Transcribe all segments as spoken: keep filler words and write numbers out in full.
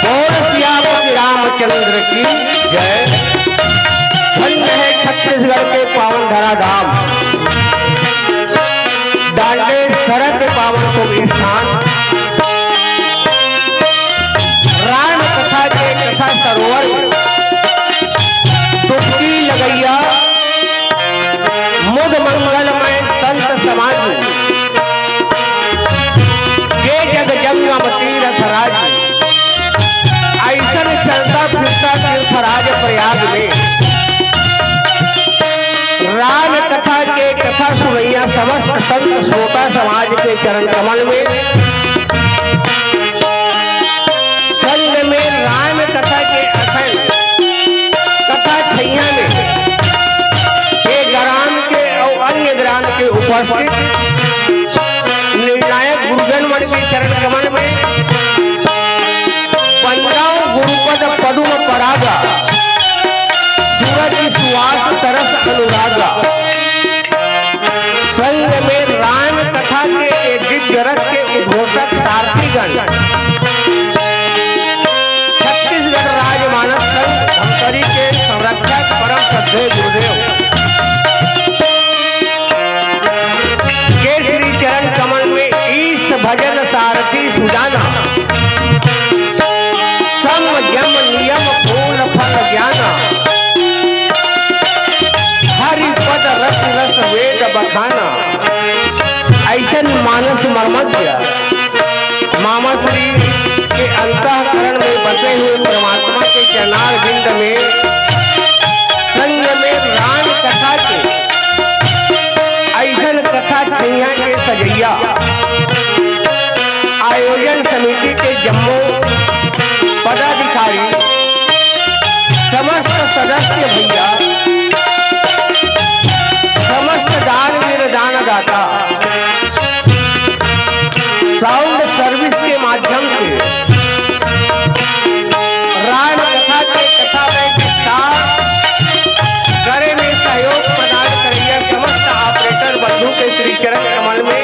बोल सियापति रामचंद्र की जय। धन्य है छत्तीसगढ़ के पावन धरा धाम, डांडे सरह के पावन शुभ स्थान, राम कथा के कथा सरोवर, डुबकी लगैया मुद मंगलमय संत समाज, के जग जंगम तीरथ राज। अइसन चलता फिरता तीर्थराज प्रयाग में राम कथा के कथा सुनैया समस्त संत श्रोता समाज के चरण कमल में संग में राम कथा के अखंड कथा छैया में ये ग्राम के अउ अन्य ग्राम के उपस्थित निर्णायक गुरुजन मन के चरण कमल में पंद्रह गुरुपद पदुम परागा, सूरज सुवास सरस अनुरागा। संग में राम कथा के एक दिव्य रथ के उद्घोषक सारथीगण, छत्तीसगढ़ राजमानस संघ धमतरी के संरक्षक परम श्रद्धेय गुरुदेव के श्री चरण कमल में ईश भजन सारथी सुजाना, सम यम नियम फूल फल ज्ञाना, हरि पद रस रस वेद बखाना। अइसन मानस मर्मज्ञ मामा श्री के अंतःकरण में बसे हुए परमात्मा के चरणार बिंद में संग में राम कथा के अइसन कथा छैया के सजैया आयोजन समिति के जम्मो पदाधिकारी, समस्त सदस्य भैया, समस्त दानवीर दानदाता, साउंड सर्विस के माध्यम से राम कथा के कथा में विस्तार करे में सहयोग प्रदान करइया समस्त ऑपरेटर बंधु के श्री चरण कमल में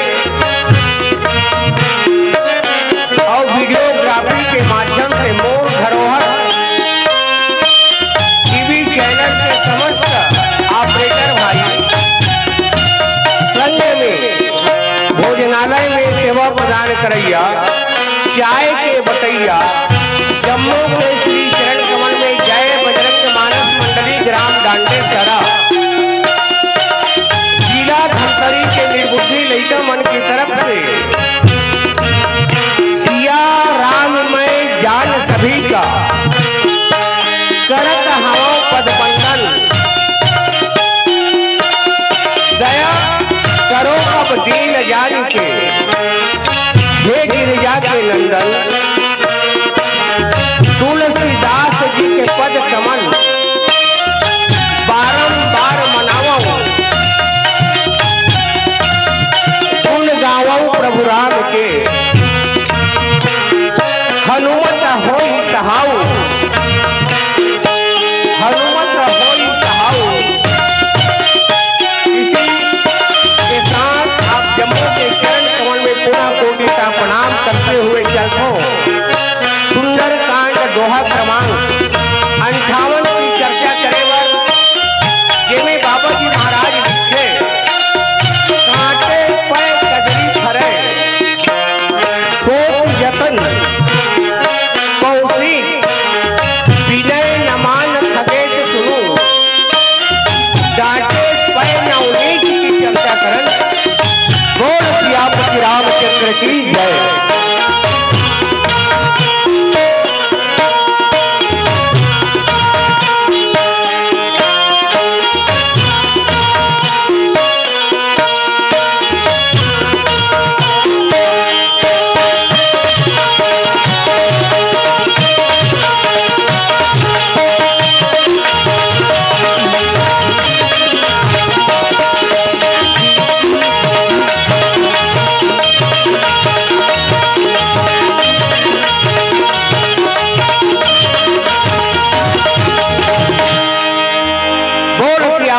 अउ वीडियोग्राफी के माध्यम से मोर धरोहर टीवी चैनल के समस्त ऑपरेटर भाई संग में भोजनालय में सेवा प्रदान करइया चाय के बटैया जम्मो के श्री चरण कमल में जय बजरंग मानस मंडली ग्राम डांडे सरा जिला धमतरी के निर्बुद्धि लइका मन की तरफ से सिया राम मैं जान सभी का करत हवं पद बंदन। दया करो अब दीन जान के, हे गिरिजा के नंदन। तुलसीदास जी के पद कमल बारंबार मनावं, गुण गावं प्रभु राम के। हनुमत होई सहाऊ, हनुमत होई सहाऊ। इसी के साथ आप जम्मो के चरण कमल में पुनः कोटि का प्रणाम करते हुए चलथों सुंदरकांड दोहा क्रमांक अंठावन की चर्चा करे बर, जेमे बाबा जी महाराज लिखे, कांटे पै कजरी फरै,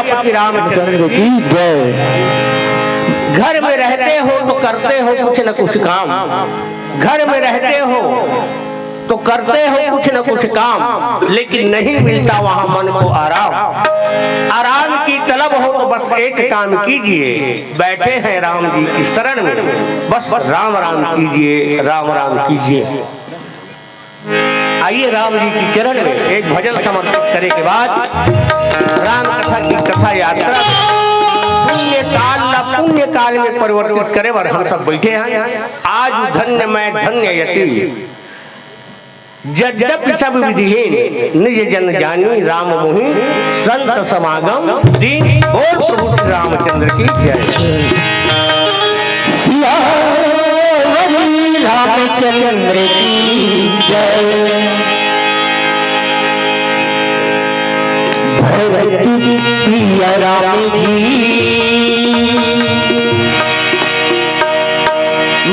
आपकी रामचंद्र की जय। घर में रहते हो तो करते हो कुछ न कुछ काम, घर में रहते हो तो करते हो कुछ न कुछ काम, लेकिन नहीं मिलता वहां मन को आराम। आराम की तलब हो तो बस एक काम कीजिए, बैठे हैं राम जी की शरण में, बस राम राम कीजिए, राम राम कीजिए। आइए राम जी की चरण में एक भजन समर्पित करे के बाद राम कथा की कथा यात्रा पुण्य काल ला पुण्य काल में परिवर्तित करे बर हम सब बैठे हैं। आज धन्य मैं धन्य यति यद्यपि सब विधिहीन, निज जन जानी राम मोहि संत समागम दीन। बोल प्रभु श्री रामचंद्र की जय। सियावरी रामचंद्र की जय। भरत प्रिय राम जी,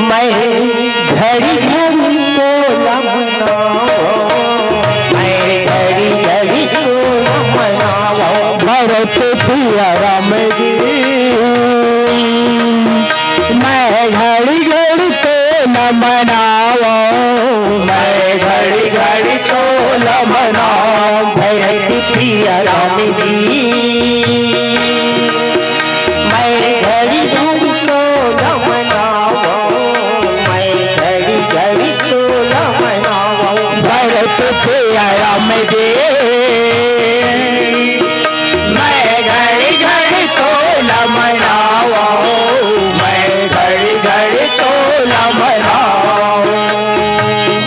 मैं घड़ी घड़ी तोला मनावो, मैं घड़ी घड़ी तोला मनावो। भरत प्रिय राम जी, मैं घड़ी घड़ी तोला मनावो, मैं घड़ी घड़ी तोला मनावो। भरत प्रिय राम जी, मैं घड़ी घड़ी तोला मनावो, मैं घड़ी घड़ी तोला मनावो। भरत प्रिय राम जी, मैं घड़ी घड़ी तोला मनावो, मैं घड़ी घड़ी तोला मनावो।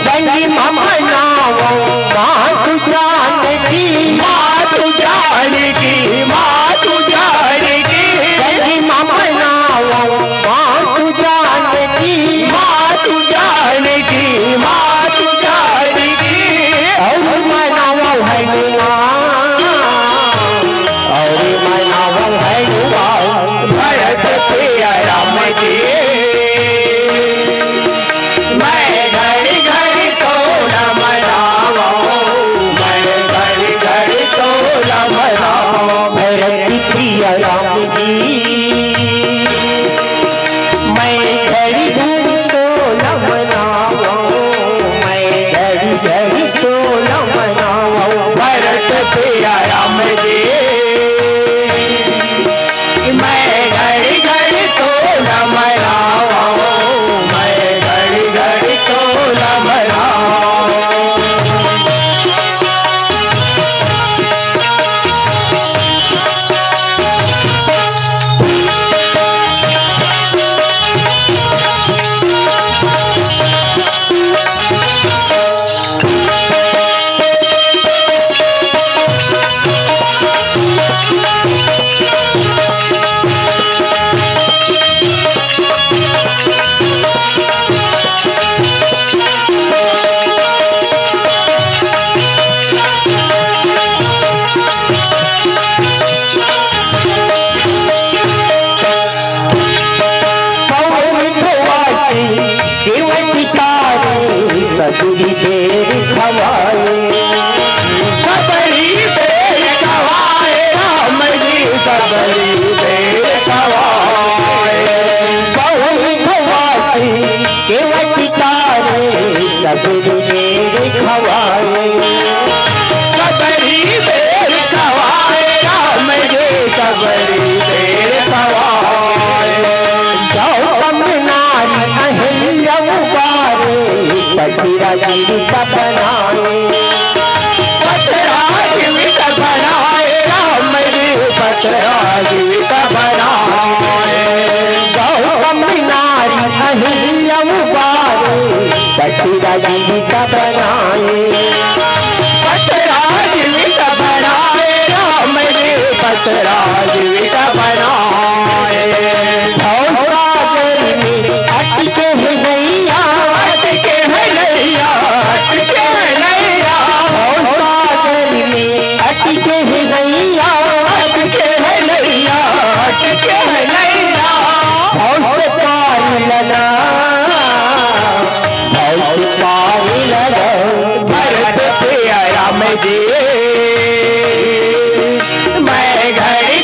संगी मम नावो मातु जानकी, मातु जानकी, मातु जानकी। संगी मम नावो मातु जानकी, मातु जानकी, मातु जानकी। और मनावो हनुमान, और मनावो हनुमान, भरत प्रिय राम जी। मैं घड़ी घड़ी तोला मनावो, मैं घड़ी घड़ी तोला मनावो। भरत प्रिय राम जी, मैं घड़ी घड़ी तोला मनावो, मैं घड़ी घड़ी तोला मनावो। भरत प्रिय राम जी, मैं घड़ी घड़ी तोला मनावो, मैं घड़ी घड़ी तोला मनावो। पवन धोवाई देवकी तारे, सबरी बेर खवाए। सबरी बेर खवाए राम जी, सबरी बेर खवाए। पवन धोवाई देवकी तारे, सबरी बेर खवाए। सबरी बेर खवाए राम जी, सबरी बेर खवाए। गौतम नारी अहिल्या उबारे, पथिरा जीवित बनाए। पथरा जीवित बनाए राम जी, पथरा जीवित बनाए। गौतम नारी अहिल्या उबारे, पथिरा जीवित बनाए। पथरा जीवित बनाए राम जी, पथरा जीवित बनाए। भवसागर में अटके हैं नैया, अटके हैं नैया, अटके हैं नैया। भवसागर में अटके हैं नैया, अटके हैं नैया, अटके हैं नैया। भव से पार लगा, भव से पार लगा। भरत प्रिय राम जी, मैं घड़ी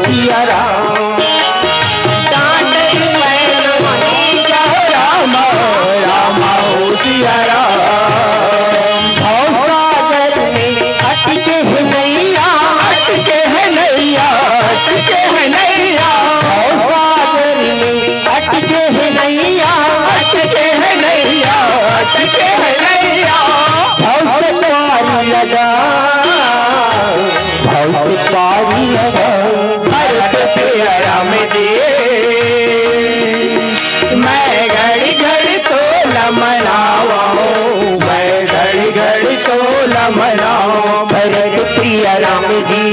सिया राम। डांडई पैन मनी जा राम, राम हो सिया राम। भव सागर में अटके है नैया, अटके है नैया, अटके है नैया। भव सागर में अटके है नैया, अटके है नैया, अटके है नैया। भव से पार लगा, भव से पार लगा। भरत प्रिय राम जी, मैं घड़ी घड़ी तोला मनावो, मैं घड़ी घड़ी तोला मनावो। भरत प्रिय राम जी,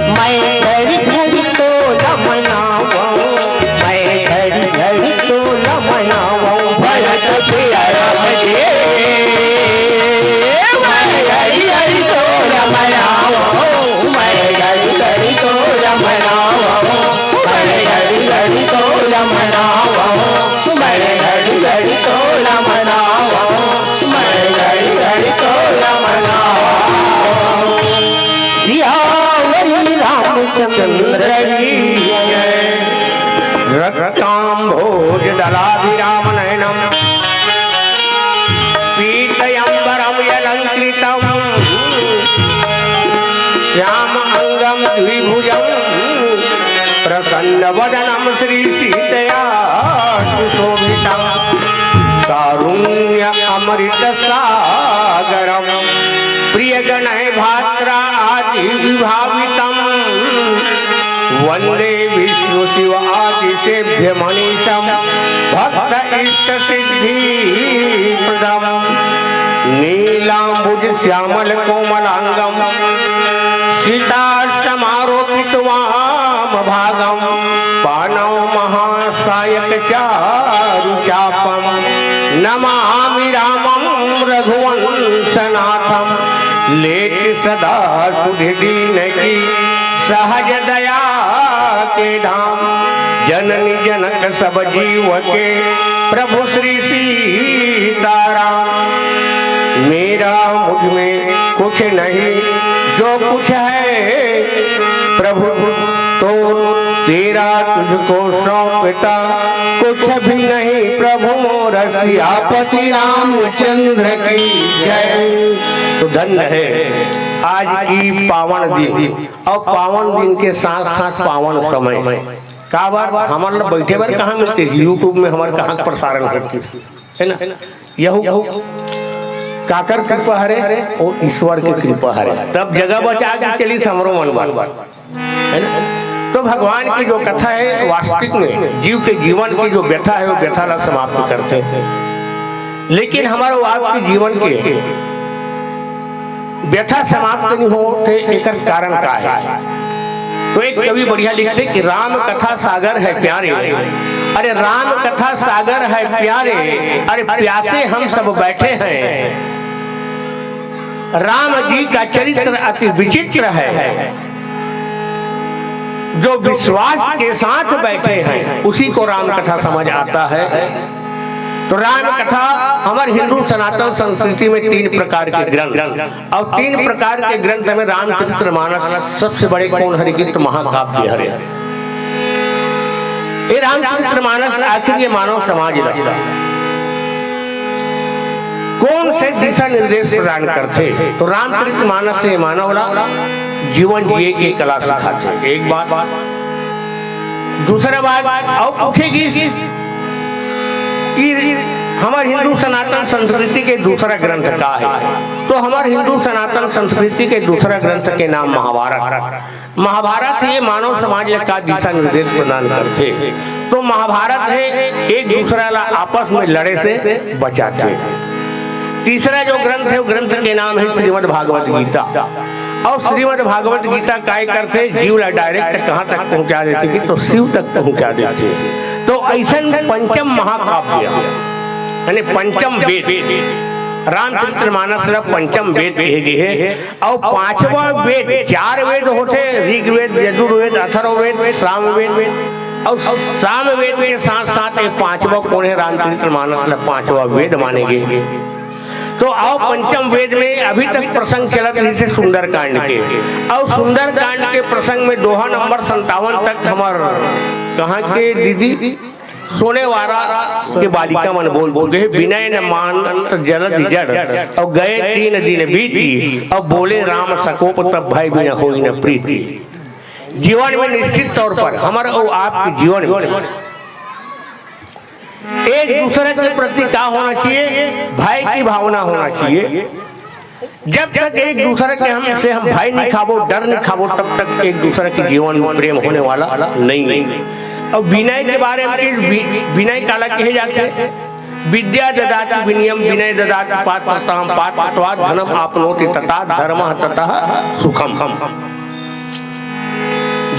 मैं घड़ी घड़ी तोला मनावो, मैं घड़ी घड़ी तोला मनावो। भरत प्रिय राम जी, मैं घड़ी घड़ी तोला मनावो, मैं घड़ी घड़ी तोला मनावो, मैं घड़ी घड़ी तोला मनावो, मैं घड़ी घड़ी तोला मनावो, मैं घड़ी घड़ी तोला मनावो। सियावर रामचंद्र की जय। रक्तांभोज दलाभिराम नयनम पीतयंबरम यलंकृतम श्याम अंगम द्विभुजम प्रसन्न वदनम श्री सीतया सुशोभितम। कारुण्य अमृत सागरम प्रिय गणय भात्रा आदि विभावितम। वंदे विष्णु शिव आदि सेव्य मनीषम भक्त इष्ट सिद्धि प्रदम। नीलांबुज श्यामल कोमलांगम सीता समारोपित वाम भागम। पाणौ महासायक चारु चापम नमामि रामम रघुवंशनाथम। लेत सदा सुधि दीन की सहज दया के धाम। जननी जनक सब जीव के प्रभु श्री सीताराम। मेरा मुझ में कुछ नहीं जो कुछ है प्रभु तो तेरा तुझको सौंपता कुछ भी नहीं प्रभु मोर सियापति रामचंद्र की जय। तो धन्य है आज की पावन दिन और पावन दिन के साथ साथ पावन समय। काबर हमन ल बैठे बर कहाँ मिलथे? YouTube में हमर कहाँ प्रसारण होथे, है ना? यहू काकर कृपा हरे? वो ईश्वर के कृपा हरे। तब जगह बचा के चली समरो मन बार, है ना? तो भगवान की जो कथा है, वास्तविक में जीव के जीवन की जो व्यथा है, वो व्यथा ला समाप्त करथे। लेकिन हमर वो आपके जीवन के व्यथा समाप्त नहीं होथे, एकर कारण का है? तो एक कवि बढ़िया लिखथे कि राम कथा सागर है प्यारे, अरे राम कथा सागर है प्यारे, अरे प्यासे हम सब बैठे हैं। राम जी का चरित्र अति विचित्र है, जो विश्वास के साथ बैठे हैं उसी को राम कथा समझ आता है। तो राम कथा हमर हिंदू सनातन संस्कृति में तीन प्रकार के ग्रंथ, और तीन प्रकार के ग्रंथ में रामचरित्र मानस सबसे बड़े कौन हरे? कि तो महाकाव्य हरे। ये रामचरित्र मानस आखिर ये मानव समाज ला कौन से दिशा निर्देश प्रदान करथे? तो रामचरित्र मानस से मानव ला जीवन जिए के कला सिखाथे। एक बात, दूसरा बात, अउ पूछे गिस कि हमर हिंदू सनातन संस्कृति के दूसरा ग्रंथ का है? तो हमर हिंदू सनातन संस्कृति के दूसरा ग्रंथ के नाम महाभारत। महाभारत ये मानव समाज ला का दिशा निर्देश प्रदान करथे? तो महाभारत है एक दूसरा ला आपस में लड़े से बचाथे। तीसरा जो ग्रंथ है, वो ग्रंथ के नाम है श्रीमद् भागवत गीता। और श्रीमद् भागवत गीता काय करथे? जीव ला डायरेक्ट कहाँ तक पहुँचा देथे? कि तो शिव तक पहुँचा देथे। तो ऐसन पंचम महाकाव्य, यानी पंचम वेद, रामचरित्र मानस ला पंचम वेद कहे गे हे। और पांचवा वेद, चार वेद होथे, ऋग्वेद, यजुर्वेद, अथर्ववेद, सामवेद। और सामवेद के साथ साथ एक पांचवा कौन है? रामचरित्र मानस ला पांचवा वेद माने गे। तो तो आओ, पंचम वेद में अभी तक प्रसंग चलत रहिसे सुंदरकांड के, अउ सुंदरकांड के प्रसंग में दोहा नंबर संतावन तक हमर कहाँ के दीदी सोनेवारा के बालिका मन बोल चुके हे, "बिनय न मानत जलधि जड़, अउ गए तीन दिन बीती, अउ बोले राम सकोप तब भय बिन होई न प्रीति।" जीवन में निश्चित तौर पर हमर अउ आपके जीवन में एक दूसरे के प्रति का होना चाहिए? भय की भावना होना चाहिए। जब तक एक दूसरे के हम से हम भय नहीं खाबो, डर नहीं खाबो, तब तक एक दूसरे के जीवन में प्रेम होने वाला नहीं है। अब विनय के बारे में कि वि-, विनय काला कहे जाथे? "विद्या ददाति विनयम, विनय ददाति पात्रताम, पात्रत्वात् धनम आपनोति तथा धर्मः ततः सुखम।"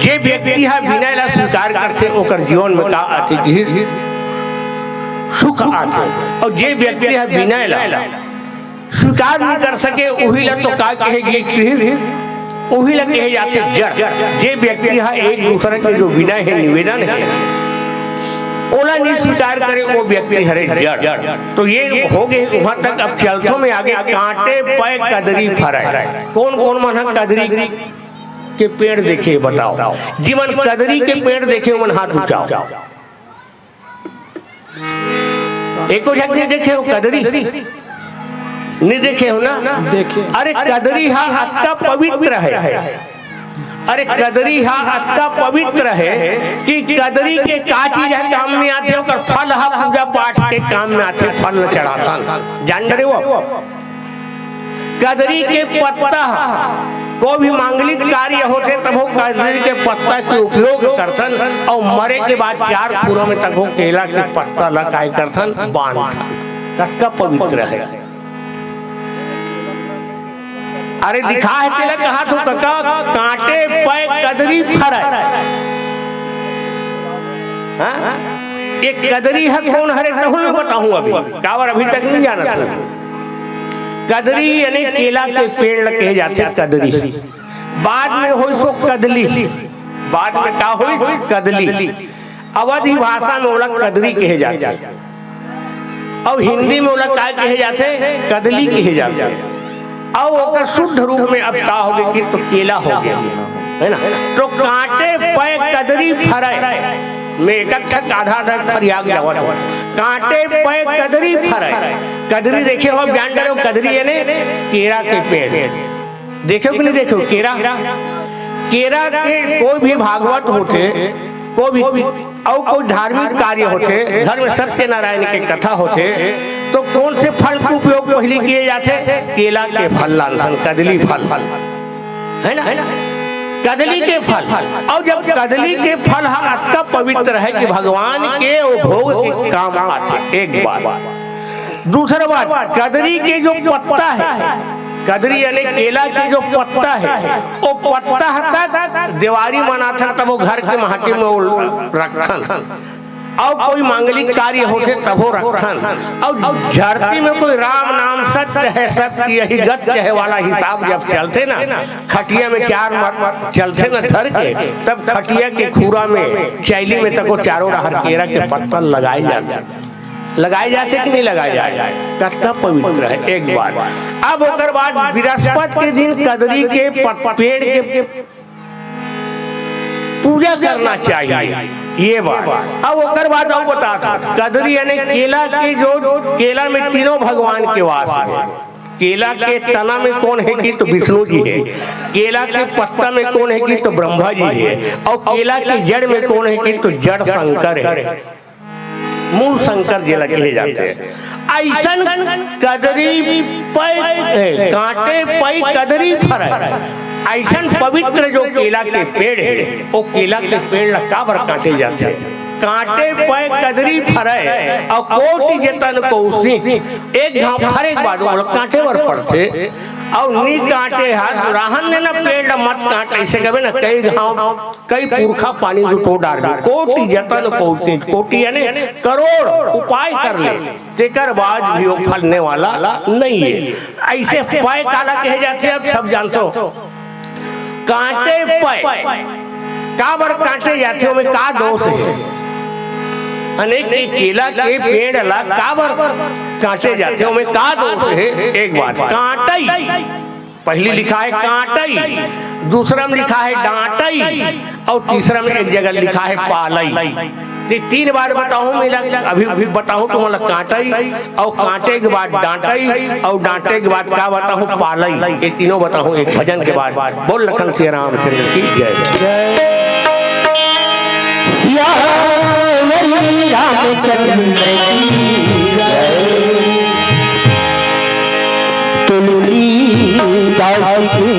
जे व्यक्ति ह विनय ला स्वीकार करथे, ओकर जीवन में का आथे कि सुख आथे, अउ जे व्यक्ति ह विनय ला स्वीकार नहीं कर सके, उही ला तो का कहे गे कि उही ला कहे जाथे जड़। जे व्यक्ति ह एक दूसरे के जो विनय है, निवेदन है, ओला नहीं स्वीकार करे, वो व्यक्ति हरे जड़। तो ये हो गए वहां तक। अब चलथो में आगे, "कांटे पय कदरी फरय।" कौन कौन मन ह कदरी के पेड़ देखे, बताओ? जीवन कदरी के पेड़ देखे, मन हाथ उठाओ। एको झन नहीं देखे हो कदरी? नहीं देखे हो ना? देखे। अरे, कदरी हा अतका पवित्र है। अरे, कदरी हा अतका पवित्र है कि कदरी के का चीज है काम में आथे, ओकर फल हा पूजा पाठ के काम में आथे, फल चढ़ाथन। जान डरे हो आप? कदरी के पत्ता ह, कोई भी मांगलिक कार्य होथे, तब वो कदरी के पत्ता के उपयोग करथन, अउ मरे के बाद चार खुरा में तक वो केला के पत्ता ला काय करथन, बांधथन। कतका पवित्र है। अरे, दिखा है तेला, कहा तो कका, "कांटे पय कदरी फरय।" हाँ? ये कदरी है कौन हरे, तहूं मैं बताहूं अभी, काबर अभी तक नहीं जानत हो। कदरी यानी केला के पेड़ ल कहे जाथे कदरी। बाद में होइस वो कदली, बाद में का होइस? कदली। अवधी भाषा में ओला कदरी कहे जाथे, अउ हिंदी में ओला का कहे जाथे? कदली कहे जाथे। अउ ओकर शुद्ध रूप में अब का हो गए कि तो केला हो गया, है ना? तो कांटे पय कदरी फरय में एक ठक आधा आधा फरियाग जावत हो। कांटे पय कदरी फरय। कदरी देखे हो, जान डरे हो, कदरी यानी केरा के पेड़। देखे हो कि नहीं देखे हो? केरा, केरा के कोई भी भागवत होथे, कोई भी अउ कोई धार्मिक कार्य होथे, घर में सत्यनारायण के कथा होथे, तो कौन से फल के उपयोग पहली किए जाथे? केला के फल लानथन, कदली फल, है ना? कदली के फल। अउ जब कदली के फल ह अतका पवित्र है कि भगवान के वो भोग के काम आथे, एक बात। दूसरा बात, कदरी के जो पत्ता है, कदरी यानी केला के जो पत्ता है, वो पत्ता ह तक देवारी मनाथन, तब वो घर के माटी में वो रखथन। अउ कोई मांगलिक कार्य होथे, तभो रखथन। अउ धरती में कोई "राम नाम सत्य है, सत्य यही गत" कहे वाला हिसाब जब चलथे ना, खटिया में चार मत चलथे ना धर के, तब खटिया के खूरा में, चैली में तको चारों डहर केरा के पत्ता लगाए जाथे। लगाए जाथे कि नहीं लगाए जाए? कतका पवित्र है, एक बात। अब ओकर बाद बृहस्पति के दिन कदरी के प-, पेड़ के पूजा करना चाहिए, ये बात। अब ओकर बाद अउ बतात हंव, कदरी यानी केला के, जो केला में तीनों भगवान के वास है। केला के तना में कौन है कि तो विष्णु जी है, केला के पत्ता में कौन है कि तो ब्रह्मा जी है, अउ केला के जड़ में कौन है कि तो जड़ शंकर है। मूल शंकर जेला कहे जाथे। अइसन कदरी पय, ए, कांटे पय कदरी फरय। अइसन पवित्र जो केला के पेड़ हे, वो केला के पेड़ ला काबर काटे जाथे? कांटे पय कदरी फरय, अउ कोटि जतन कोसिस। एक घांव फरे के बाद ओला काटे बर पड़थे, अउ नी काटे हस, रहन दे ना, पेड़ ला मत काट, अइसे कबे ना, कई घांव कई पुरखा पानी जुटो डारबे, कोटि जतन कोसिस, कोटि यानी करोड़ उपाय कर ले, तेकर बाद भी वो फलने वाला नहीं है। अइसे पय काला कहे जाथे, अब सब जानथो। कांटे पय, काबर काटे जाथे, ओमे का दोष है? अनेक के केला के पेड़ ला काबर काटे जाथे, ओमे का दोष हे? एक बात, काटई, पहली लिखा है काटई, दूसरा में लिखा है डांटई, और तीसरा में एक जगह लिखा है पालई। ये तीन बार बताहूँ, मेला अभी, अभी बताहूँ तुम्हारा, काटई, और काटे के बाद डांटई, और डांटे के बाद का बताहूँ, पालई। ये तीनों बताहूँ एक भजन के बाद। बोल लखन सिया रामचंद्र की जय। सियावरी रामचंद्र की जय। तुलसीदास के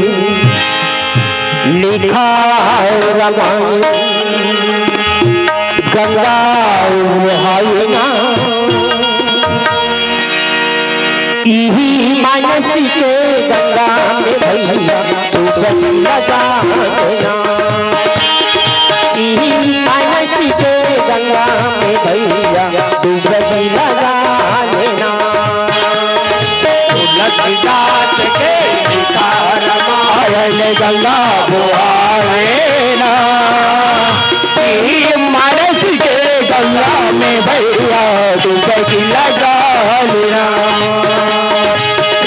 लिखा रामायण गंगा उहायना। इही मानस के गंगा में भैया तू बन लगा देना। इही मानस के गंगा में भैया तू बन लगा देना। तुलसीदास के लिखा रामायण गंगा बुहावे ना। ई मानस के गंगा में भैया डुबकी लगा लेना।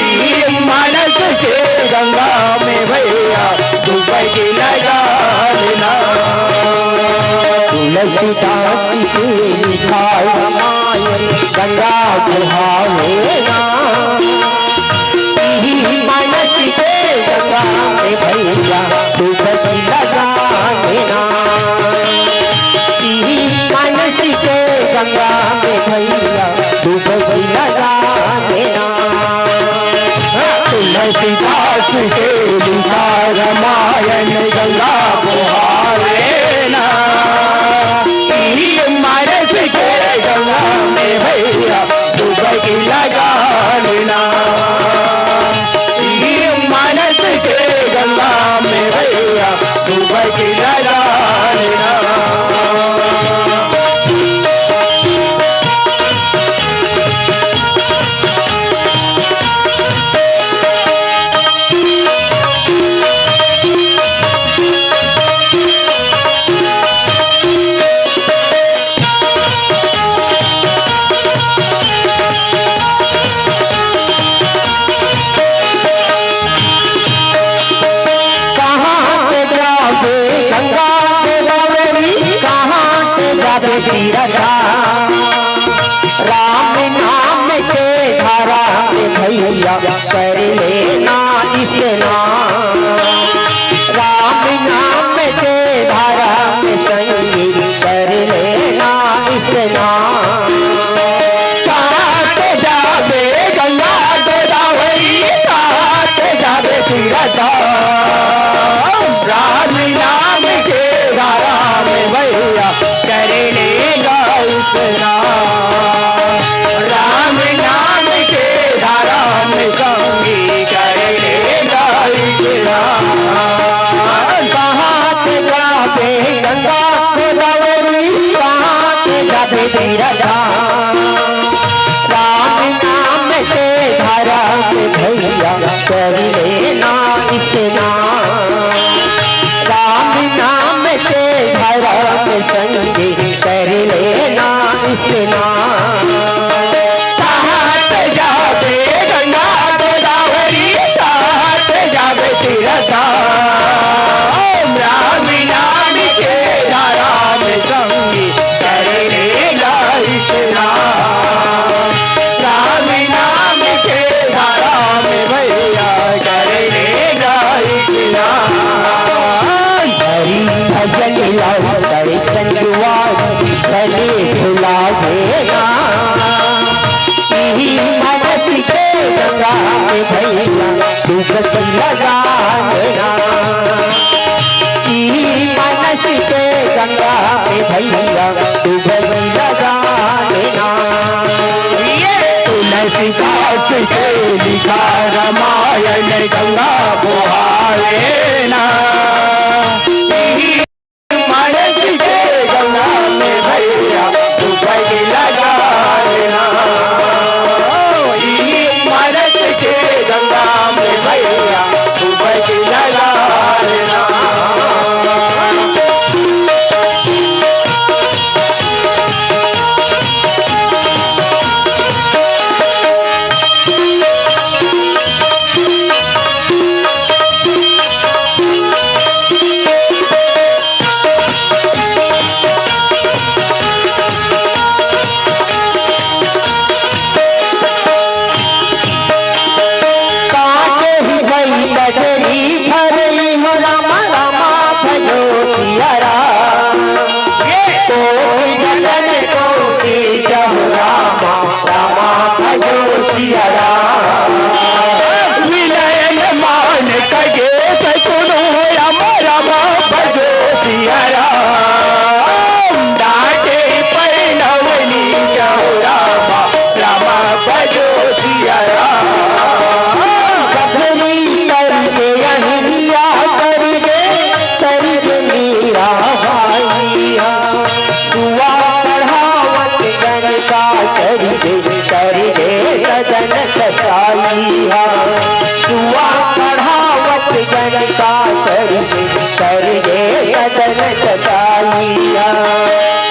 ई मानस के गंगा में भैया डुबकी लगा लेना। तुलसीदास के लिखा रामायण गंगा बुहावे ना। इही मानस के गंगा में भैया डुबकी लगा देना। इही मानस के गंगा में भैया डुबकी लगा देना। तुलसीदास के लिखा रामायण गंगा बुहावे ना। इही मानस के गंगा में भैया डुबकी लगा लेना। ई मानस के गंगा में भैया डुबकी लगा लेना। कहाँ पे जाबे गंगा गोदावरी, कहाँ पे जाबे तीरथा? राम नाम के धारा में भैया कर लेना स्नान। राम नाम के धारा में संगी कर लेना स्नान। कहाँ पे जाबे गंगा गोदावरी, कहाँ पे जाबे तीरथा? राम नाम के धारा में भैया कर लेगा स्नान। राम नाम के धारा में संगी कर लेगा स्नान। कहाँ पे जाबे गंगा गोदावरी, कहाँ पे जाबे तीरथा? राम नाम के धारा में भैया कर लेना स्नान। राम नाम के धारा में संगी कर लेना स्नान। कहाँ पे जाबे गंगा गोदावरी, कहाँ पे जाबे तीरथा? राम नाम के धारा में संगी कर लेगा स्नान। राम नाम के धारा में भैया कर लेगा स्नान। हरि भजन लाओ कर संगवारी, भले भुला देना। इही मानस के गंगा में भैया डुबकी लगा लेना। इही मानस के गंगा में भैया डुबकी लगा लेना। ये तुलसीदास के लिखा रामायण गंगा बुहावे ना। इही मानस के गंगा में भैया डुबकी लगा लेना। इही मानस के गंगा में भैया डुबकी लगा लेना। तन कसाइया।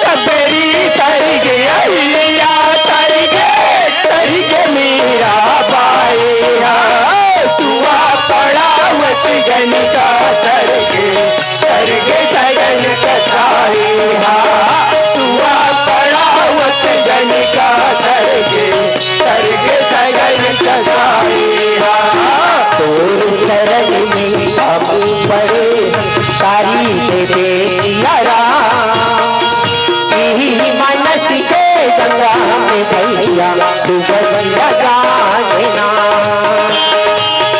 सबरी तर गे अहिल्या, तर गे, तर गे मीरा बाई हा। सुआ पड़ावत गनिका तर गे, तर गे सगन कसाई हा। सुआ पड़ावत गनिका तर गे, तर गे सगन कसाई हा। तोर शरण में हम पड़े, सारी दे दे सिया राम। इही मानस के गंगा में भैया डुबकी लगा देना।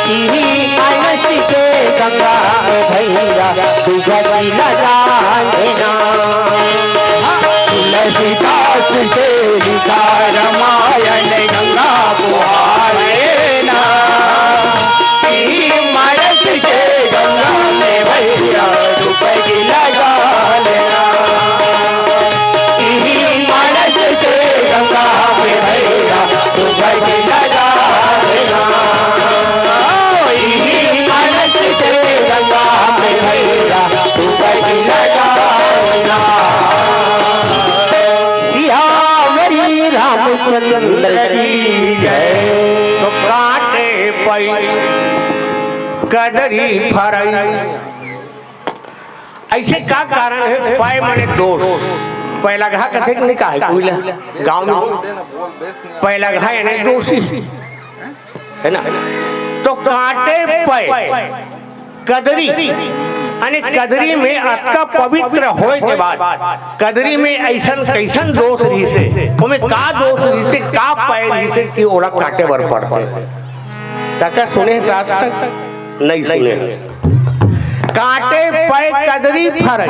इही मानस के गंगा में भैया डुबकी लगा देना। तुलसीदास से लिखा रामायण गंगा बुहारे ना। ई मानस के गंगा में भैया डुबकी लगा लेना। ई मानस के गंगा में भैया डुबकी लगा लेना। ई मानस के गंगा में भैया डुबकी लगा लेना। सियावरी रामचंद्र की जय। तो काटे पै कदरी फरई। ऐसे का कारण है? पै माने दोष। पैलघा कथे के नहीं कहा है कोई ला? गाँव में पैलघा यानी दोषी, है ना? तो काटे पै कदरी, यानी कदरी में अतका पवित्र होए के बाद कदरी में ऐसन कैसन दोष रहिसे, ओमे का दोष रहिसे, का पै रहिसे कि ओला काटे बर पड़थे? काका सुने हस आज तक? नहीं सुने हस। काटे पै कदरी फरई।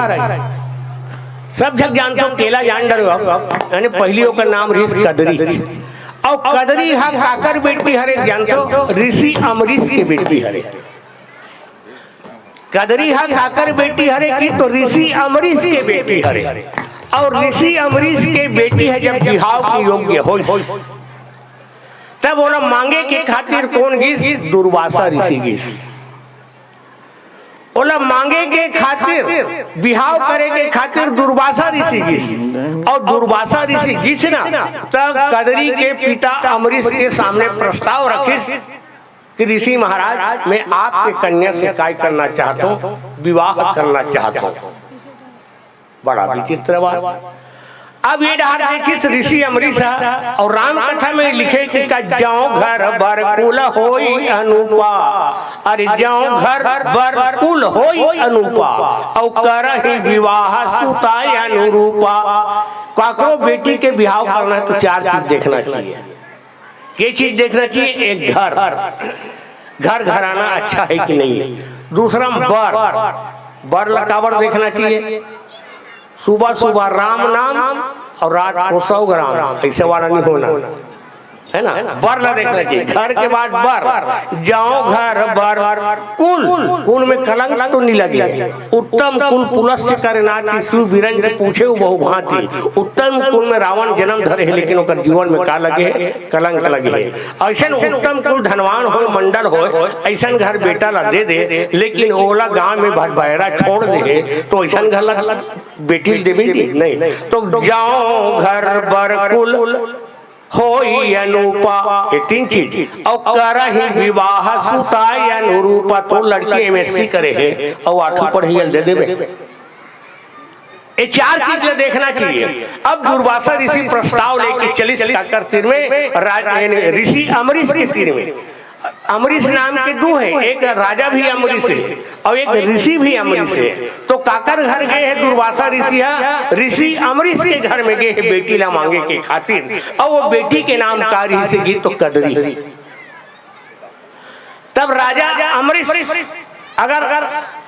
सब झन जानथो, केला जान डरो अब, यानी पहली ओकर नाम रहिस कदरी। अउ कदरी हा काकर बेटी हरे जानथो? ऋषि अमरीश के बेटी हरे। कदरी हा काकर बेटी हरे कि तो ऋषि अमरीश के बेटी हरे। अउ ऋषि अमरीश के बेटी ह जब बिहाव के योग्य होइस, तब ओला मांगे के खातिर कोन गिस? दुर्वासा ऋषि गिस। ओला मांगे के खातिर, बिहाव करे के खातिर दुर्वासा ऋषि गिस। अउ दुर्वासा ऋषि गिस ना, तब कदरी के पिता अमरीश के सामने प्रस्ताव रखिस कि ऋषि महाराज, मैं आपके कन्या से काय करना चाहता हूँ, विवाह करना चाहता हूँ। बड़ा विचित्र बात। अब ये डहर देखिस ऋषि अमरीश ह, अउ राम कथा में लिखे कि का जौं घर बर कुल होई अनूपा, अरे जौं घर बर कुल होई अनूपा, अउ करही विवाह सुता अनुरूपा। काकरो बेटी के बिहाव करना है तो चार चीज देखना चाहिए। के चीज देखना चाहिए? एक घर, घर घराना अच्छा है कि नहीं है। दूसरा बर, बर ला काबर देखना चाहिए? सुबह सुबह राम नाम अउ रात को सौ ग्राम, ऐसे वाला नहीं होना, है ना? बर ला देखना चाहिए। घर के बाद बर, जौं घर बर कुल, कुल में कलंक तो नहीं लगे। उत्तम कुल पुलस्य करे नाती, शिव बिरंच पूछे बहु भांति। उत्तम कुल में रावण जन्म धरे हे, लेकिन ओकर जीवन में का लगे हे? कलंक लगे हे। अइसन उत्तम कुल धनवान होय, मंडल होय, अइसन घर बेटा ला दे दे, लेकिन ओला गांव में भटभैरा छोड़ दे हे, तो अइसन घर ला बेटी ल देबे जी? नहीं। तो जौं घर बर कुल होई अनूपा, ये तीन चीज, अउ करही विवाह सुता अनुरूपा, तो लड़की एमएससी करे हे अउ आठवीं पढ़ई ल दे देबे। ये चार चीज ल देखना चाहिए। अब दुर्वासा ऋषि प्रस्ताव लेके चलिस काकर तीर में, राज-, यानी ऋषि अमरीश के तीर में। अमरीश नाम के दू हे, एक राजा भी अमरीश हे अउ एक ऋषि भी अमरीश हे। तो काकर घर गे हे दुर्वासा ऋषि ह? ऋषि अमरीश के घर में गे हे बेटी ला मांगे के खातिर। अउ वो बेटी के नाम का रहिस गी? तो कदरी। तब राजा अमरीश अगर,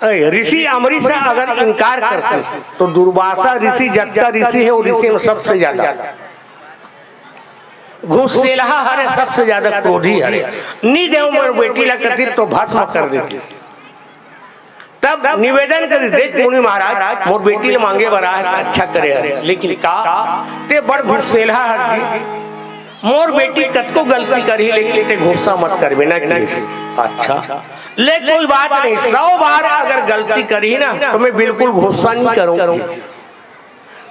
ए, ऋषि अमरीश ह अगर इनकार करतिस, तो दुर्वासा ऋषि जतका ऋषि हे, वो ऋषि में सबसे ज्यादा गुस्सेलहा हरे, सबसे ज्यादा क्रोधी हरे। नी देव मोर बेटी ला कतिस तो भस्म कर देतिस। तब निवेदन करिस, देख मुनि महाराज, मोर बेटी ला मांगे बर आए हस, अच्छा करे हस, लेकिन का ते बड़ गुस्सेलहा हस जी, मोर बेटी कतको गलती करही, लेकिन ते गुस्सा मत करबे ना, किहिस। अच्छा, ले कोई बात नहीं, सौ बार अगर गलती करही ना, तो मैं बिल्कुल गुस्सा नहीं करूँगी।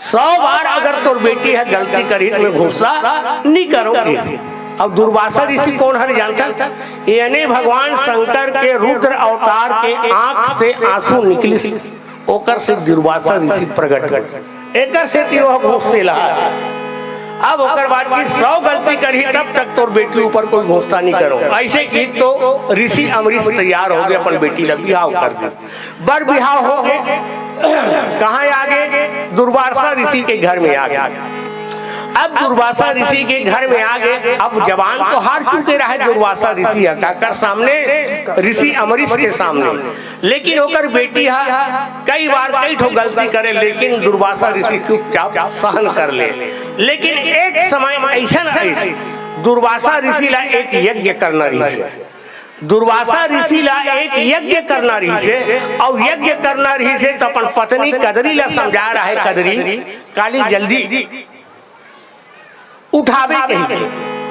सौ बार अगर तोर बेटी ह गलती करही, तो मैं गुस्सा नहीं करूँगी। अब दुर्वासा ऋषि कोन हरे जानथस? यानी भगवान शंकर के रुद्र अवतार के आँख से आंसू निकलिस, ओकर से दुर्वासा ऋषि प्रगट होइस। एकर सेती ओह गुस्सेला। अब ओकर बाद कि सौ गलती करही, तब तक तोर बेटी ऊपर कोई गुस्सा नहीं करूँ। अइसे किहिस तो ऋषि अमरीश तैयार होगे, अपन बेटी ला बिहाव कर दिस। बर बिहाव होगे, कहाँ आगे? दुर्वासा ऋषि के घर में आगे। अब दुर्वासा ऋषि के घर में आगे, अब जबान तो हार चुके रहे दुर्वासा ऋषि ह, काकर सामने? ऋषि अमरीश के सामने। लेकिन ओकर बेटी ह कई बार कई ठो गलती करे, लेकिन दुर्वासा ऋषि चुपचाप सहन कर ले। लेकिन एक समय अइसन आइस, दुर्वासा ऋषि ला एक यज्ञ करना रहिस हे। दुर्वासा ऋषि ला एक यज्ञ करना रहिस हे, अउ यज्ञ करना रहिस हे, त अपन पत्नी कदरी ला समझाय रहे, कदरी, काली जल्दी उठाबे कहिके।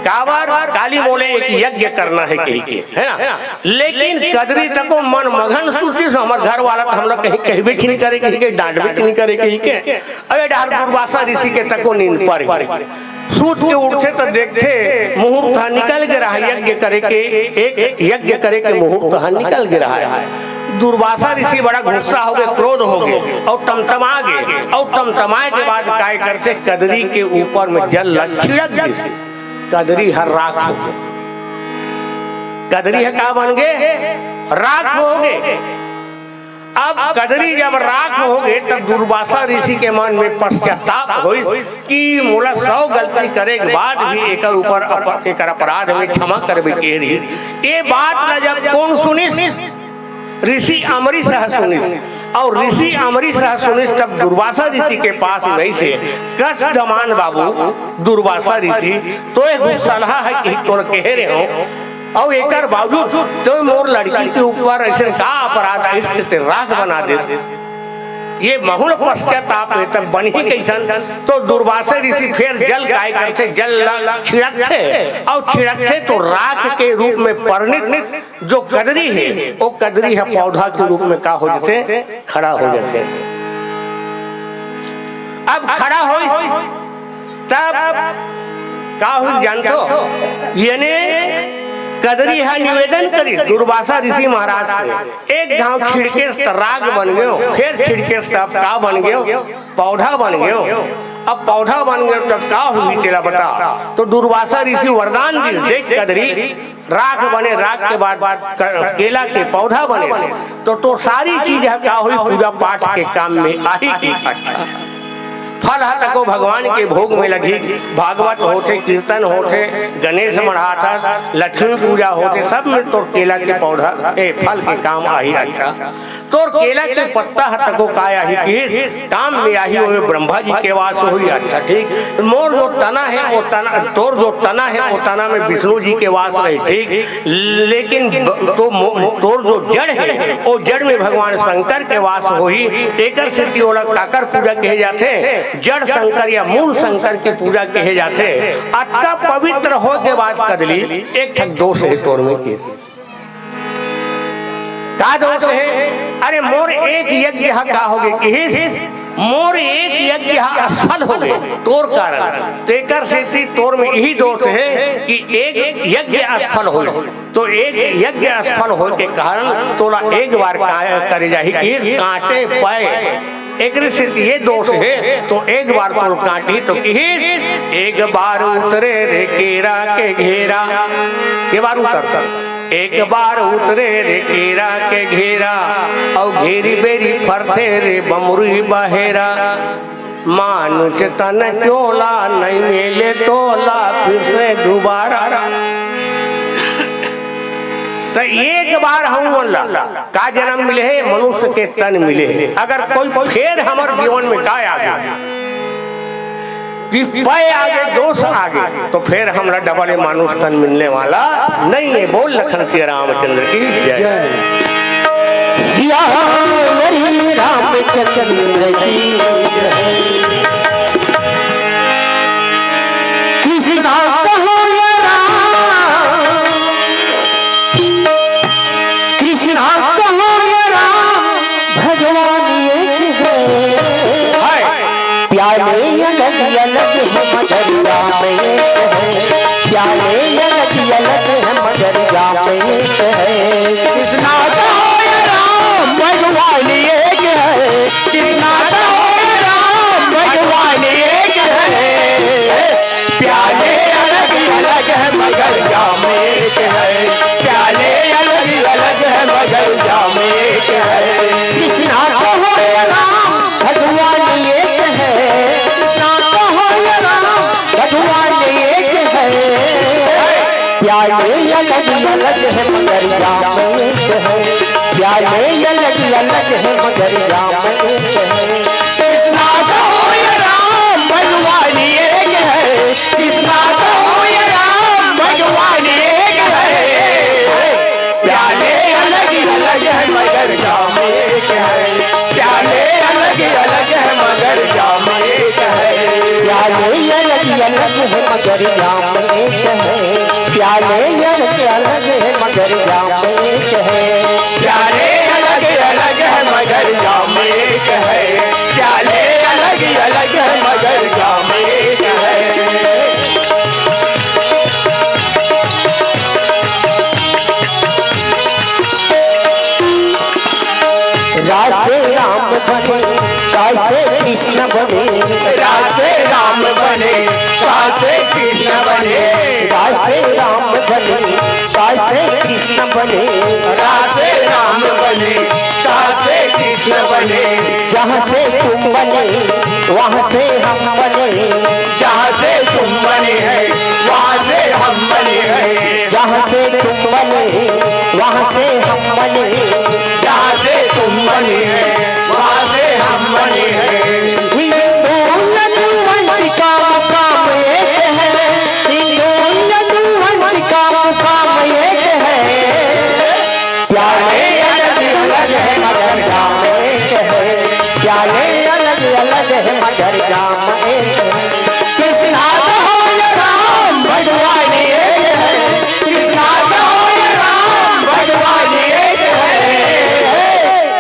काबर? काली मोला एक यज्ञ करना हे कहिके, हे ना? लेकिन कदरी तको मन मगन सुतिस, हमर घर वाला त हमला कहीं कहबे च नहीं करे कहिके, डांटबे च नहीं करे कहिके। अबे डहर दुर्वासा ऋषि के तको नींद पर गे। सूत के उठथे त देखथे मुहूर्त ह निकल गे रहा, यज्ञ करे के, एक यज्ञ करे के मुहूर्त ह निकल गे रहा। दुर्वासा ऋषि बड़ा गुस्सा होगे, क्रोध होगे, अउ तमतमा गे, अउ तमतमाए के बाद काय करथे, कदरी के ऊपर में जल ला छिड़क देथे। कदरी ह राख होगे। कदरी ह का बन गे? राख होगे। अब कदरी जब राख होगे, तब दुर्वासा ऋषि के मन में पश्चाताप होइस कि मोला सौ गलती करे के बाद भी एकर ऊपर अप-, एकर अपराध में क्षमा करबे के रहिस। ए बात ला जब कोन सुनिस? ऋषि अमरीश ह सुनिस। अउ ऋषि अमरीश ह सुनिस, तब दुर्वासा ऋषि के पास में से कस दमान बाबू दुर्वासा ऋषि, तोय गुस्सलहा हे कि तोला कहे रहे हों, अउ एकर बावजूद तोय मोर लड़की के ऊपर अइसन का अपराध करिस कि ते राख बना देस? ये महूँ ल पश्चाताप हे, तब बनही कइसन? तो दुर्वासा ऋषि फेर जल काय करथे, जल ला छिड़कथे, अउ छिड़कथे तो राख के रूप में परिणित जो कदरी हे, वो कदरी ह पौधा के रूप में का हो जाथे? खड़ा हो जाथे। अब खड़ा होइस, तब का होइस जानथो? यानी कदरी ह निवेदन करिस दुर्वासा ऋषि महाराज से, एक घांव छिड़केस त राख बन गेंव, फेर छिड़केस त अब का बन गेंव? पौधा बन गेंव। अब पौधा बन गेंव, तब का होही तेला बता। तो दुर्वासा ऋषि वरदान दिस, देख कदरी, राख बने, राख के बाद क-, केला के पौधा बने, तो तोर सारी चीज ह का होही, पूजा पाठ के काम में आही। अच्छा, फल ह तको भगवान के भोग में लगही, भागवत होथे, कीर्तन होथे, गणेश मढ़ाथस, लक्ष्मी पूजा होथे, सब में तोर केला के पौधा, ए, फल के काम आही। अच्छा, तोर केला के पत्ता ह तको का आही कि काम में आही, ओमे ब्रह्मा जी के वास होही। अच्छा, ठीक, मोर जो तना हे, वो तना, तोर जो तना हे, वो तना में विष्णु जी के वास रही, ठीक, लेकिन ब-, तो मो-, तोर जो जड़ हे, वो जड़ में भगवान शंकर के वास होही। एकर सेती ओला काकर पूजा कहे जाथे? जड़ शंकर या मूल शंकर के पूजा कहे जाथे। अतका पवित्र होय के बाद कदली एक ठक दोष हे तोर में के। का दोष हे? अरे, मोर एक यज्ञ ह का होगे किहिस, मोर एक यज्ञ ह असफल होगे तोर कारण। तेकर सेती तोर में इही दोष हे कि एक यज्ञ असफल होइस। तो एक यज्ञ असफल होय के कारण तोला एक बार का-, करे जाही कि कांटे पय। एकरे सेती ये दोष हे, तो एक बार तोर कांटही तो किहिस, "एक बार उतरे रे केरा के घेरा।" के बार उतरता? "एक बार उतरे रे केरा के घेरा, अउ घेरी बेरी फरथे रे बमरुई बहेरा।" मानुष तन चोला, नहीं मिले तोला फिर से दोबारा। त एक बार हमन ला का जनम मिले हे? मनुष्य के तन मिले हे। अगर कोई फेर हमर जीवन में का आगे, कि पय आगे, दोष आगे, तो फेर हमला डबल मानुष तन मिलने वाला नहीं हे। बोल लखन सिया रामचंद्र की जय। जय। सिया मेरी रामचंद्र की जय। कृष्णा कहो प्याले अलग अलग है मगर जाम एक है, प्याले अलग अलग है मगर जाम एक है। कृष्णा कहो या राम भगवान एक है, कृष्णा कहो या राम भगवान एक है। प्याले अलग अलग है मगर जाम एक है, प्याले अलग अलग है मगर जाम एक है। कृष्णा कहो या राम भगवान एक है, कृष्णा कहो या राम भगवान एक है। प्याले अलग अलग है मगर जाम एक है, प्याले अलग अलग है मगर जाम एक है। कृष्णा कहो या राम भगवान एक है, कृष्णा कहो या राम भगवान एक है। प्याले अलग अलग है मगर जाम एक है, प्याले अलग अलग है मगर जाम एक है। प्याले अलग अलग है मगर जाम एक है, प्याले अलग अलग है मगर जाम एक है। प्याले अलग अलग है मगर जाम एक है, प्याले अलग अलग है मगर जाम एक है। राधे राम बने, राधे कृष्ण बने, राधे राम बने, राधे कृष्ण बने, राधे राम बने, राधे कृष्ण बने, राधे राम बने, राधे कृष्ण बने। जहाँ से तुम बने, वहाँ से हम बने, जहाँ से तुम बने हैं, वहाँ से हम बने हैं। जहाँ से तुम बने, वहाँ से हम बने। जहाँ से तुम बने हैं, वहाँ से हम बने हैं। हिंदू यदुवंश का मुकाम एक है, हिंदू यदुवंश का मुकाम एक है। प्याले अलग अलग है मगर जाम एक है, प्याले अलग अलग है मगर जाम एक है। कृष्णा कहो या राम भगवान एक है, कृष्णा कहो या राम भगवान एक है।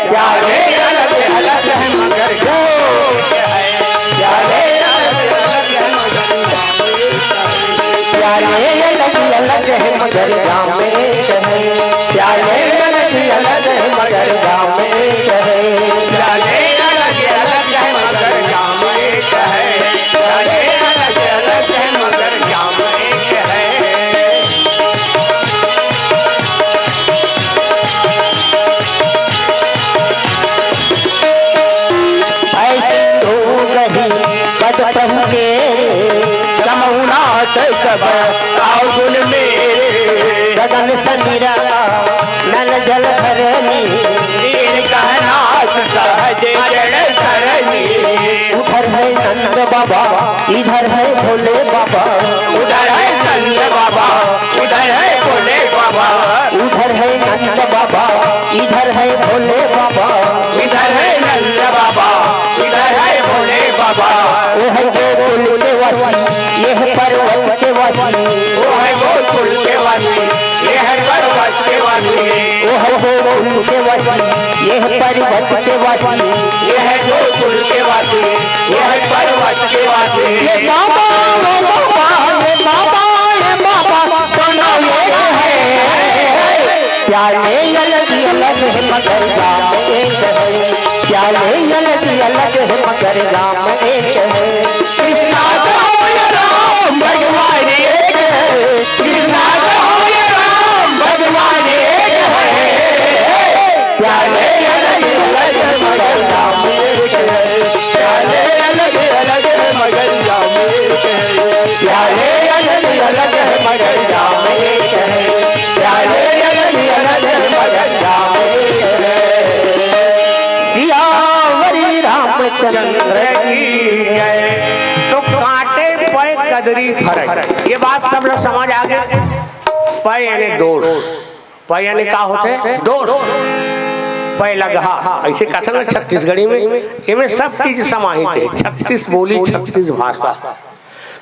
प्याले अलग अलग है मगर जाम एक है, प्याले अलग अलग है मगर जाम एक है। प्याले अलग अलग है मगर जाम एक है, प्याले अलग अलग है मगर जाम एक है। प्याले अलग अलग है मगर जाम एक है, प्याले अलग अलग है मगर जाम एक है। ऐ सिंधु नदी पद पहुँचे रे, समहुनाथ सब अवगुण मेरे। गगन समीरा नल जल धरणी, नीर कहनाथ सहज जड़ धरणी। उधर है नंद बाबा, इधर है भोले बाबा। उधर है नंद बाबा, उधर है भोले बाबा। उधर है नंद बाबा, इधर है भोले बाबा। इधर है नंद बाबा, इधर है भोले बाबा। वो है गोकुल के वासी, ये है पर्वत के वासी। वो है गोकुल के वासी, ये है पर्वत के वासी। वो है गोकुल के वासी, ये है पर्वत के वासी। ये है गोकुल के वासी, ये है पर्वत के वासी। ये बाबा, वो बाबा, ये बाबा, ये बाबा, दोनों एक है। प्याले अलग अलग है मगर जाम एक है, प्याले अलग अलग है मगर जाम एक है। कृष्णा कहो या राम भगवान एक है, कृष्णा कहो या राम भगवान एक है। प्याले अलग अलग है मगर जाम एक है, प्याले अलग अलग है मगर जाम एक है। प्याले अलग अलग है मगर जाम एक है, प्याले अलग अलग है मगर जाम एक है। सियावरी रामचंद्र की जय। तो कांटे पै कदरी फरक, ये बात सब लोग समझ आ गए। पै यानी दोष, पै यानी का होथे? दोष। पै लगहा, ऐसे कथन है छत्तीसगढ़ी में, इमें सब चीज समाहित है, छत्तीस बोली, छत्तीस भाषा।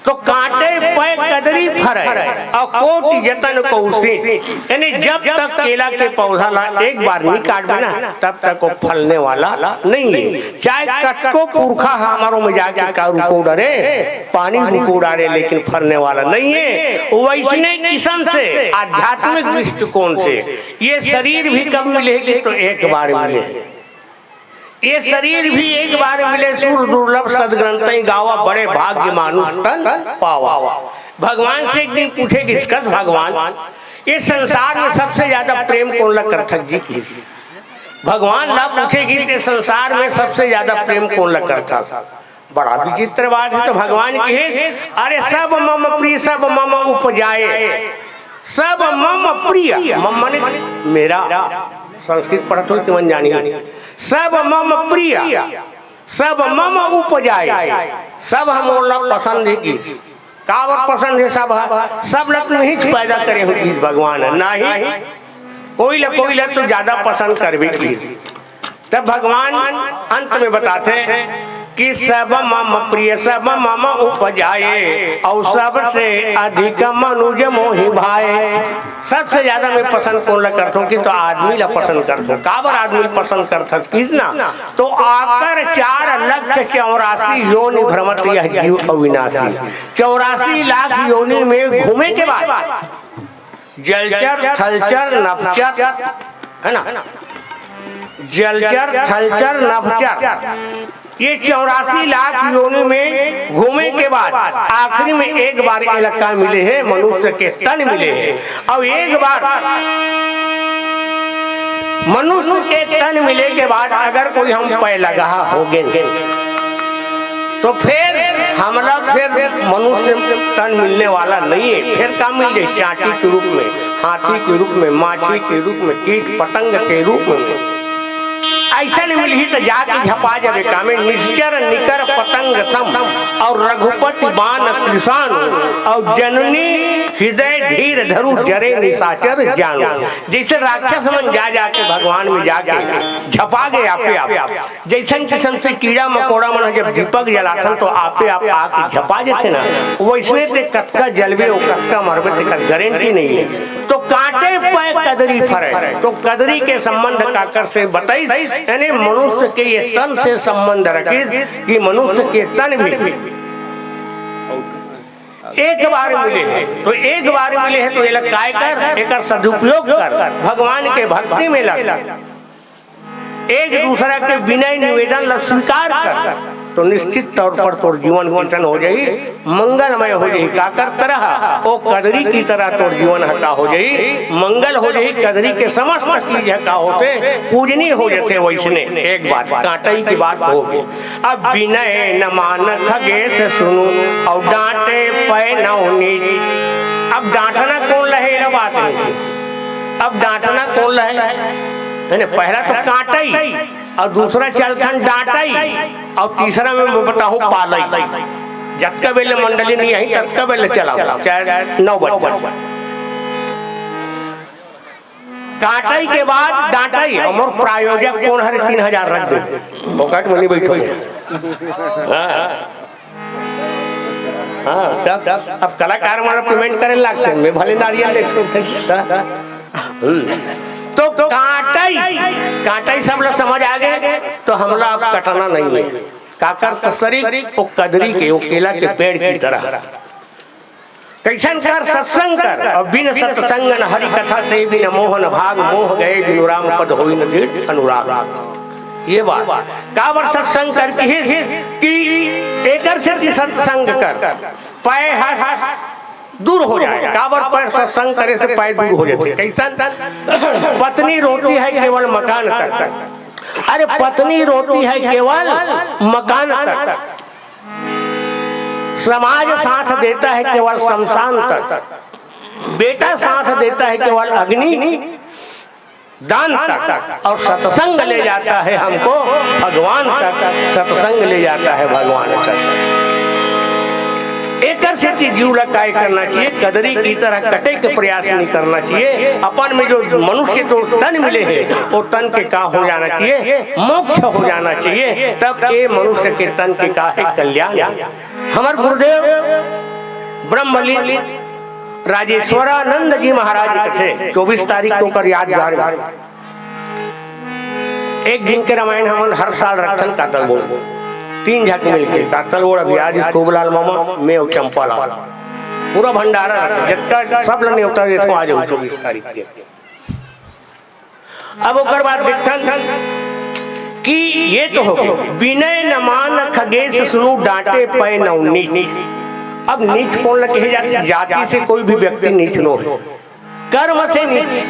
तो काटे पै कदरी फरै, अउ कोटि जतन कहूँ सींच। यानी जब तक केला के पौधा ला एक बार नहीं काटबे ना, तब तक वो फलने वाला नहीं है। चाहे कतको पुरखा हमर में जाके का रुको डरे, पानी रुको डारे, लेकिन फलने वाला नहीं है। वैसने किसम से आध्यात्मिक दृष्टिकोण से ये शरीर भी कब मिले कि, तो एक बार मिले। ये शरीर भी एक बार मिले, सुर दुर्लभ सदग्रंथहि गावा, बड़े भाग्य मानुष तन पावा। भगवान से एक दिन पूछे गिस, कस भगवान, ये संसार में सबसे ज्यादा प्रेम कोन ला करथस जी कहिस। भगवान ला पूछे गिस, ये संसार में सबसे ज्यादा प्रेम कोन ला करथस। बड़ा विचित्र बात है। तो भगवान कहे, अरे सब मम प्रिय, सब मम उपजाए। सब मम प्रिय, मम माने मेरा। संस्कृत पढ़त हो तुमन जानी। सब मम प्रिय, सब मम उपजाए। सब हमन ला पसंद है कि, काबर पसंद है सब ह? सब ला तुमही पैदा करे हो कि भगवान ह। नहीं, कोई ला, कोई ला तो ज्यादा पसंद करबे कि। तब भगवान अंत में बताथे कि सब मम प्रिय, सब मम उपजाए, अउ सबसे अधिक मनुज मोहि भाए। सबसे ज्यादा मैं पसंद कोन ला करथों कि, तो आदमी ला पसंद करथों। काबर आदमी ला पसंद करथस किस ना, तो आकर चार लक्ष चौरासी योनि भ्रमत यह जीव अविनाशी। चौरासी लाख योनि में घूमे के बाद जलचर, थलचर, नभचर, है ना? जलचर, थलचर, नभचर, ये चौरासी लाख योनि में घूमे के बाद आखिरी में एक बार एला का मिले हे, मनुष्य के तन मिले हे। अउ एक बार मनुष्य के तन मिले के बाद अगर कोई हम पै लगा हो गे, तो फिर हमला फिर मनुष्य तन मिलने वाला नहीं है। फिर का मिल जाए? चांटी के रूप में, हाथी के रूप में, माछी के रूप में, कीट पतंग के रूप में। ऐसा नहीं मिलही तो जाके झपा जाबे का में। निश्चर निकर पतंग सम, अउ रघुपति बाण कृशानु, अउ जननी हृदय धीर धरु जरे निशाचर जानु। जैसे राक्षस मन जा जाके भगवान में जाके झपा गए आपे आप। जैसन किसन से कीड़ा मकोड़ा मन ह जब दीपक जलाथन तो आपे आप आके झपा जथे ना, वैसने ते कतका जलबे अउ कतका मरबे तेकर गारंटी नहीं है। तो काटे पै कदरी फरै, तो कदरी के संबंध काकर से बताइस, यानी मनुष्य के ये तन से संबंध रखिस कि मनुष्य के तन भी एक बार मिले हे, तो एक बार मिले हे तो एला काय कर, एकर सदुपयोग कर, भगवान के भक्ति में लग, एक दूसरा के विनय निवेदन ला स्वीकार कर, तो निश्चित तौर पर तोर जीवन किसन हो जाही, मंगलमय हो जाही। काकर तरह, ओ कदरी की तरह तोर जीवन ह का हो जाही, मंगल हो जाही। कदरी के समस्त चीज ह का होथे, पूजनीय हो जाथे। वैसने एक बात काटई की बात हो गे। अब विनय न मान खगेश सुनु, अउ डांटे पै नवनीत। अब डांटना कोन ला हे, एला बात हे। अब डांटना कोन ला हे? है ना, पहला तो काटई, अउ दूसरा चलथन डांटई, अउ तीसरा में मैं बताहूं पालई। जतका बेले मंडली नहीं आई, ततका बेले चलाओ, चाहे नौ बज जाए। काटई के बाद डांटई, अउ मोर प्रायोजक कोन हरे, तीन हजार रख दे, फोकट में नहीं बैठो। हाँ। हाँ, तब अब कलाकार मन पेमेंट करे लागथे, मैं भले नारियल लेथों, हम्म। तो काटई, काटई सब लोग समझ आ गए, तो हमला अब कटना नहीं है। काकर त शरीर वो कदरी के, वो केला के पेड़ की तरह। कैसन कर? सत्संग कर। अउ बिन सत्संग न हरि कथा, ते बिन मोह न भाग, मोह गए बिनु राम पद, होई न दृढ़ अनुराग। ये बात काबर सत्संग कर कहिस कि एकर सेती सत्संग कर, पै ह दूर हो जाए। काबर? पै, सत्संग करे से पै दूर हो जाथे। कैसन? पत्नी रोती है केवल मकान तक। अरे, पत्नी रोती है केवल मकान तक, समाज साथ देता है केवल शमशान तक, बेटा साथ देता है केवल अग्नि दान तक, और सत्संग ले जाता है हमको भगवान तक, सत्संग ले जाता है भगवान तक। एकर से जीव ला काय करना चाहिए, कदरी की तरह कटे के प्रयास नहीं करना चाहिए। अपन में जो मनुष्य जो तन मिले है, वो तन के का हो जाना चाहिए, मोक्ष हो जाना चाहिए। तब ये मनुष्य के तन के का है, कल्याण है। हमर गुरुदेव ब्रह्मलीन राजेश्वरानंद जी महाराज कथे, चौबीस तारीख को कर यादगार में एक दिन के रामायण हमन हर साल रखथन कातलबोड़। तीन झक मिलके, कातलबोड़, अभियाज, खूबलाल मामा, मैं अउ चंपालाल। पूरा भंडारा रखथन, जतका सब ल नेवता देथों, आ जाओ चौबीस तारीख के। अब ओकर बाद देखथन कि ये तो हो गए, विनय न मान खगेश सुनु डांटे पै नव नीच। अब नीच कौन ल कहे जाथे? जाति से कोई भी व्यक्ति नीच नो है। कर्म से नीच।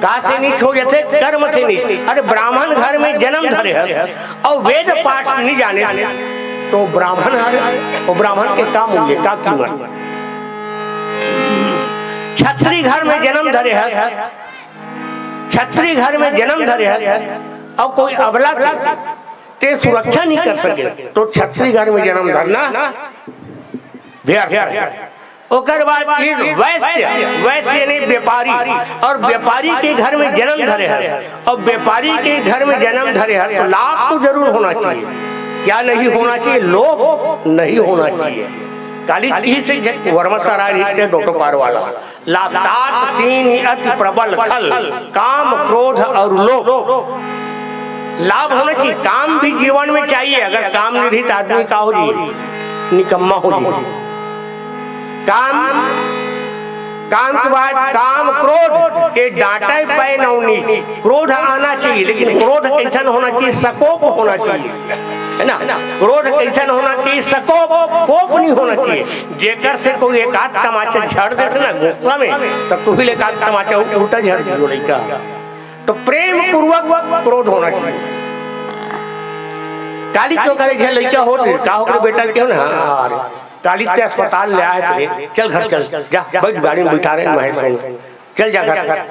का से नीच हो जाथे? कर्म से नीच। अरे, ब्राह्मण घर में जन्म धरे हस अउ वेद पाठ नहीं जाने, तो ब्राह्मण हर, वो ब्राह्मण के का मूल्य, का कीमत? छत्री घर में जन्म धरे हस, छत्री घर में जन्म धरे हस अउ कोई अबला के ते सुरक्षा नहीं कर सके, तो छत्री घर में जन्म धरना व्यर्थ है। ओकर बाद फिर वैश्य, वैश्य यानी व्यापारी, और व्यापारी के घर में जन्म धरे हस, और व्यापारी के घर में जन्म धरे हस, तो लाभ तो जरूर होना चाहिए। क्या नहीं होना चाहिए? लोभ नहीं होना चाहिए। काली जी से जग वर्मा सराय रिहिस हे डोटोपार वाला, लातात तीन अति प्रबल खल, काम, क्रोध और लोभ। लाभ होना चाहिए, काम भी जीवन में चाहिए। अगर काम नहीं रही तो आदमी का हो जाए? निकम्मा हो जाए। काम, काम के बाद काम, क्रोध, ये डांटे पै नव नीच। क्रोध आना चाहिए, लेकिन क्रोध कैसन होना चाहिए? सकोप होना चाहिए, है ना? क्रोध कैसन होना चाहिए? सकोप, कोप नहीं होना चाहिए। जेकर से कोई एक आध तमाचा झड़ देथे ना गुस्सा में, तब तू ही ले एक आध तमाचा उल्टा झड़ दियो लइका। तो प्रेम पूर्वक क्रोध होना चाहिए। काली तो करे घर लइका होत हे, का हो गए बेटा, क्यों ना? हाँ, अरे, काली ते अस्पताल ले आए थे, चल घर चल, जा, बैठ गाड़ी में बैठा रहे महेश भाई, चल जा घर।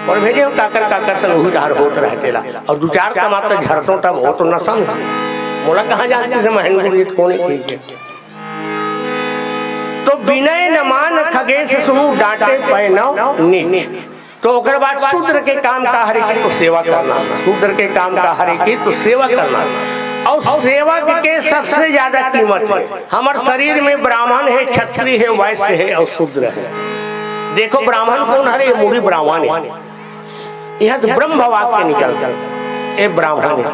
और भेजे हम काकर, काकर से वही डहर होत रहे तेला। और दू चार कमात तो झरतों तब हो तो न समझ। मोला कहाँ जानती से महेंद्र जी कौन है? तो विनय न मान खगेश सुनु डांटे पै नव नीच। तो ओकर बाद शूद्र के काम का हरे की तो सेवा करना, शूद्र के काम का हरे की तो सेवा करना। और सेवक के सबसे ज्यादा कीमत है। हमर शरीर में ब्राह्मण है, क्षत्रिय है, वैश्य है और शूद्र है। देखो ब्राह्मण कौन हरे? ये मुड़ी ब्राह्मण है। यहाँ तो ब्रह्म वाक्य निकलता है, ये ब्राह्मण है।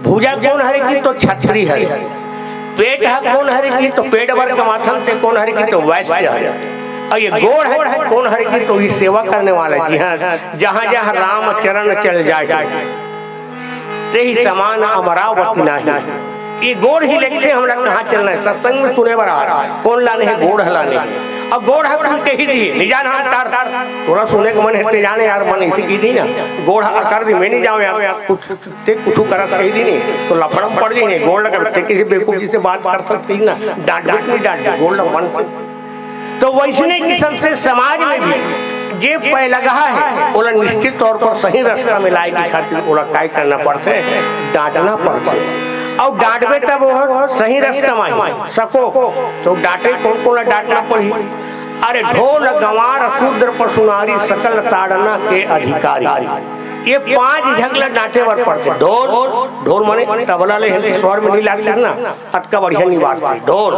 भुजा कौन हरे की तो छत्री हरे, पेट ह कौन हरे की तो पेट बर कमाथन ते कौन हरे की तो वैश्य हरे। और ये गोड़ है कौन हरे की तो ये सेवा करने वाला जी। हाँ, जहाँ जहाँ राम चरण चल जाए ते ही समान अमरावती नाही। ये गोड़ ही लेके हमला कहाँ चलना है? सत्संग में सुने बर आ, कौन लाने है? गोड़ हलाने। अब गोड़ है तुम कही दिए निजान हम तार तार, तोला सुने के मन है ते जाने यार, मन ऐसे की दी ना, गोड़ हला कर दी, मैं नहीं जाऊँ यार, कुछ ते कुछ करत कही दी नहीं तो लफड़ा में पड़ जाई नहीं। गोड़ लगा ते किसी बेवकूफ जी से बात कर सकती ना, डांट बिट नहीं डांट, गोड़ लगा मन से। तो वैसने किस्म से समाज में भी जे पैलगहा है, ओला निश्चित तौर पर सही रास्ता में लाए के खातिर ओला काय करना पड़थे? डांटना पड़थे। और डांटबे तब वो सही रास्ता में आई सको। तो डांटे कौन कौन ला डांटना पड़ी? अरे ढोल गंवार शूद्र पशु नारी सकल ताड़ना के अधिकारी। ये पांच झगला डांटे बर पड़थे। ढोल, ढोल माने तबला ले स्वर में नहीं लागथे ना, अतका बढ़िया नहीं बात है। ढोल,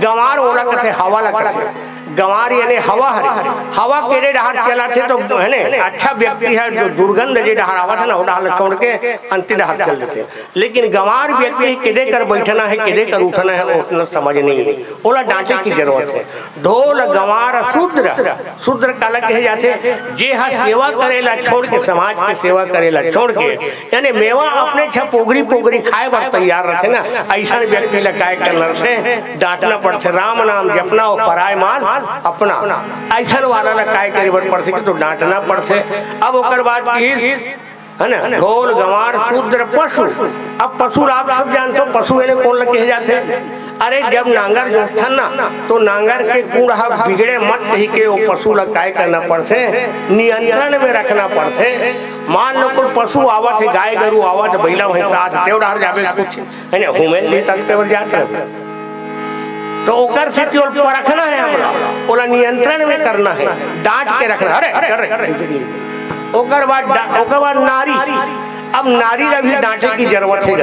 गंवार ओला कथे, हवा ला कथे। गंवार यानी हवा हरे, हवा केरे डहार चलाथे तो है ने, अच्छा व्यक्ति है जो दुर्गंध जे डहार आवत है ना, वो डहार छोड़ के अंति डहार चल देथे। लेकिन गंवार व्यक्ति केदे कर बैठना है, केदे कर उठना है, उतना समझ नहीं है। ओला डांटे की जरूरत है। ढोल गंवार शूद्र, शूद्र काला कहे जाथे? जे हा सेवा करेला छोड़ के, समाज के सेवा करेला छोड़ के, यानी मेवा अपने छा पोगरी पोगरी खाए बर तैयार रथे ना, ऐसा व्यक्ति ला काय करना से डांटना पड़थे। राम नाम जपना और पराय माल अपना, ऐसा वाला ला काय करे बर पड़थे कि तो डांटना पड़थे। अब ओकर बाद की है ना, ढोल गंवार शूद्र पशु। अब पशु ला आप सब जानते हो, पशु एने कौन ला कहे जाथे? अरे जब नांगर जोतथन ना, तो नांगर के गुण ह बिगड़े मत कही के वो पशु ला काय करना पड़थे? नियंत्रण में रखना पड़थे। मान लो कोई पशु आवत है, गाय गरु आवत है, बैला भैंसा आवत है, तेव डहर जाबे कुछ है ना, हुमेल भी तक तेवर जात रहे। तो ओकर सेती ओला परखना हे हमला, ओला नियंत्रण में करना हे, डांट के रखना। अरे, अरे, अरे, अरे, ओकर बाद डा-, ओकर बाद नारी, अब नारी ला भी डांटे की जरूरत हे।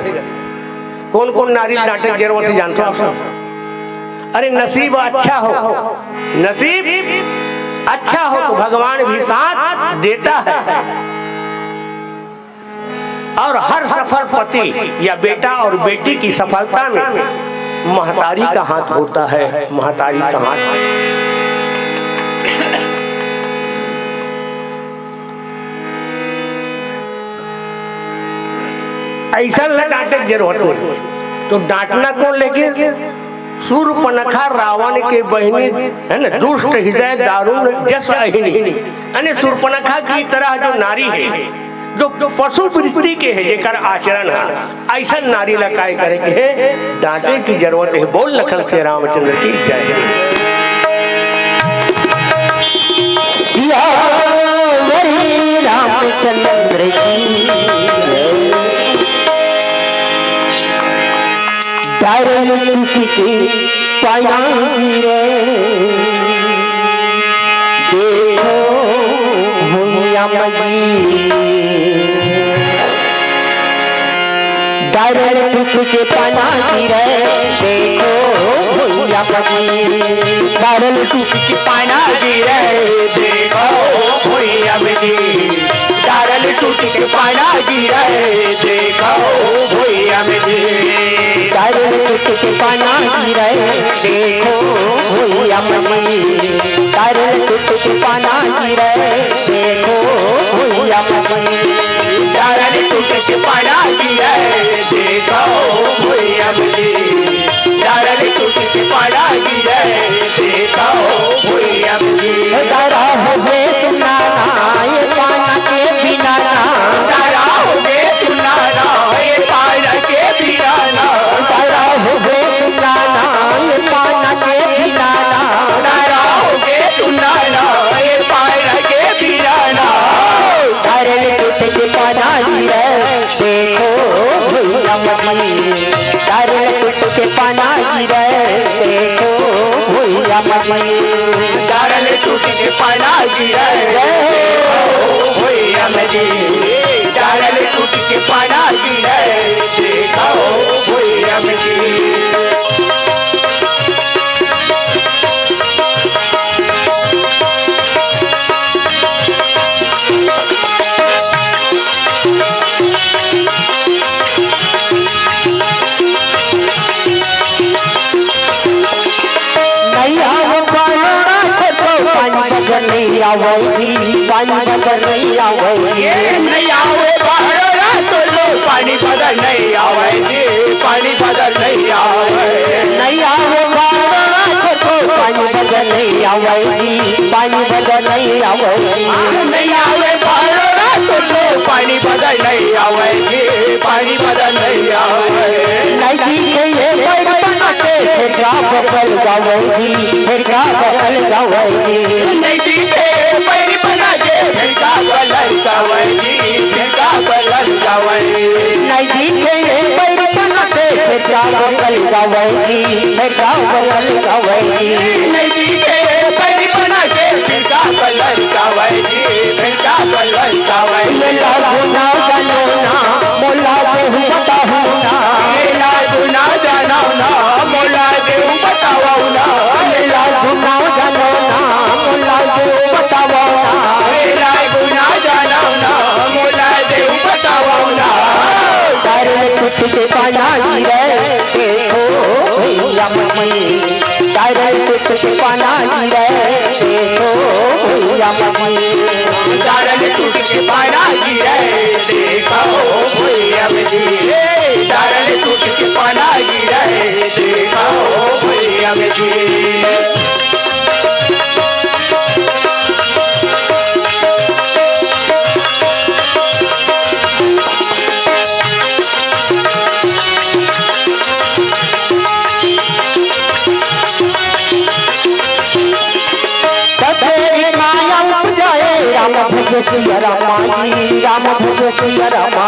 कौन कौन नारी ला डांटे की जरूरत हे, जानते हो आप सब? अरे, नसीब अच्छा हो, नसीब अच्छा हो तो भगवान भी साथ देता है। और हर सफल पति या बेटा और बेटी की सफलता में महतारी का हाथ होता है, महतारी का हाथ। अइसन ला डांटे के जरूरत नहीं। तो डांटना कौन, लेकिन सूर्पनखा रावण के बहिनी, है ना, दुष्ट हृदय दारुण जस अहिनी, यानी सूर्पनखा की तरह जो नारी हे, जो, जो पशु वृत्ति के हे, जेकर आचरण हे, अइसन नारी ला काय करे के हे, डांटे की जरूरत हे। बोल लखन से रामचंद्र की जय। सियावर रामचंद्र की जय। डारल टूट के पाना गिरे, देखो भुइयां मगी। डारल टूट के पाना गिरे, देखो भुइयां मगी। डारल टूट के पाना गिरे, देखो भुइयां मगी। डारल टूट के पाना गिरे, देखो भुइयां मगी। डारल टूट के पाना गिरे, देखो भुइयां मगी। डारल टूट के पाना गिरे, देखो भुइयां मगी। डारल टूट के पाना गिरे, देखो भुइयां मगी। डारल टूट के पाना गिरे, देखो भुइयां मगी। डारा होगे सुनाना, ये पाना के बिना ना। डारा होगे सुनाना, ये पाना के बिना ना। डारा होगे सुनाना, ये पाना के बिना ना। डारा होगे सुनाना, ये पाना के बिना ना। डारल टूट के पाना गिरे, देखो भुइयां मगी। डारल टूट के पाना गिरे, देखो भुइयां मगी। डारल टूट के पाना गिरे, देखो भुइयां मगी। डारल टूट के पाना गिरे, देखो भुइयां मगी। नहीं आवे बहरोड़ा तो, तो पानी बगर नहीं आवे जी, पानी बगर नहीं आवे जी। ये नहीं आवे बहरोड़ा तो, तो पानी बगर नहीं आवे जी, पानी बगर नहीं आवे। नहीं आवे बहरोड़ा तो, तो पानी बगर नहीं आवे जी, पानी बगर नहीं आवे जी। नहीं आवे बहरोड़ा तो, तो पानी बगर नहीं आवे जी, पानी बगर नहीं आवे। नहीं जी के ये पैर बना के फेंका बगल गावे जी, फेंका बगल गावे जी। नहीं जी के पैर बना के फेंका बगल गावे जी, फेंका बगल गावे। नहीं जी के पैर बना के फेंका बगल गावे जी, फेंका बगल गावे जी। नहीं जी के पैर बना के फेंका बगल गावे जी, फेंका बगल गावे। ये लागू ना जानो ना, मोला देहू बताहू ना। ये लागू ना जानो ना, मोला देहू बतावो ना। ये लागू ना जानो ना, मोला देहू बतावो ना। ये लागू ना जानो ना, मोला देहू बतावो ना। डारल टूट के पाना गिरे, देखो भुइयां मगी। डारल टूट के पाना गिरे, देखो भुइयां मगी। डारल टूट के पाना गिरे, देखो भुइयां मगी। डारल टूट के पाना गिरे, देखो भुइयां मगी। तब तेरी माया उपजाए, राम भज सिया रामा जी, राम भज सिया रामा।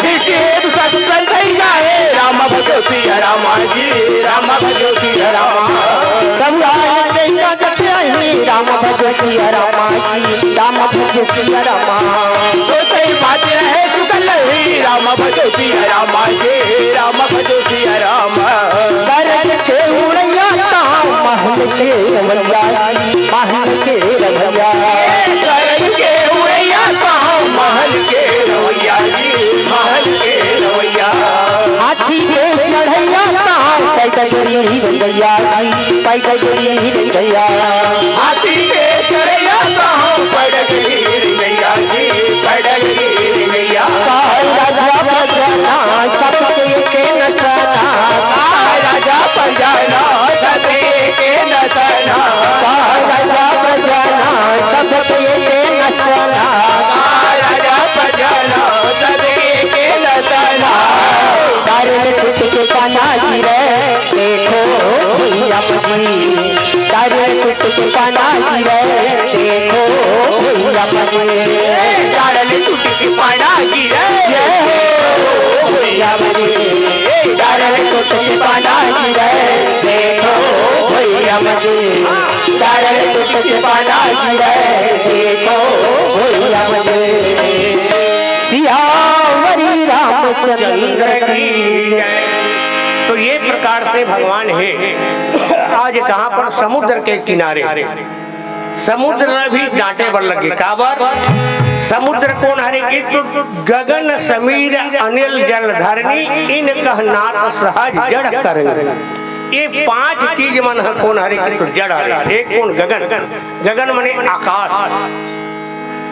विशेष सत्संग कही जाए, राम भजो सिया रामा जी, रामा भजो सिया रामा। कबूराय के काजत आही, राम भजो सिया रामा जी, राम भजो सिया रामा। तो सही बात है, तू कर ले, राम भजो सिया रामा जी, राम भजो सिया रामा। गरज के उड़ैया कहाँ महल के रवैया जी, महल के रवैया। गरज के उड़ैया कहाँ महल के रवैया जी, महल के रवैया। हाथी के चढ़ैया कहाँ पैदगरी रे गैया जी, पैदगरी रे गैया। हाथी के चढ़ैया कहाँ पैदगरी रे गैया जी, पैदगरी रे गैया। कहा राजा प्रजाना सबके के नसना। कहा राजा प्रजाना सबके के नसना। कहा राजा प्रजाना सबके के नसना। कहा राजा प्रजाना सबके के नसना। तारे में टूट के पाना गिरे, देखो भैया जी। तारे में टूट के पाना गिरे, देखो भैया जी। तारे में टूट के पाना गिरे, देखो भैया जी। तारे में टूट के पाना गिरे, देखो भैया जी। तारे में टूट के पाना गिरे, देखो भैया जी। सियावरी रामचंद्र की जय। तो ये प्रकार से भगवान हे, आज कहाँ पर? समुद्र के किनारे। समुद्र ल भी डांटे बर लगे। काबर? समुद्र कोन हरे कि तो गगन समीर अनिल जल धरनी, इनकह नाथ सहज जड़ करनी। ये पांच चीज मन ह कोन हरे कि तो जड़ हरे। एक कोन? गगन। गगन मने आकाश।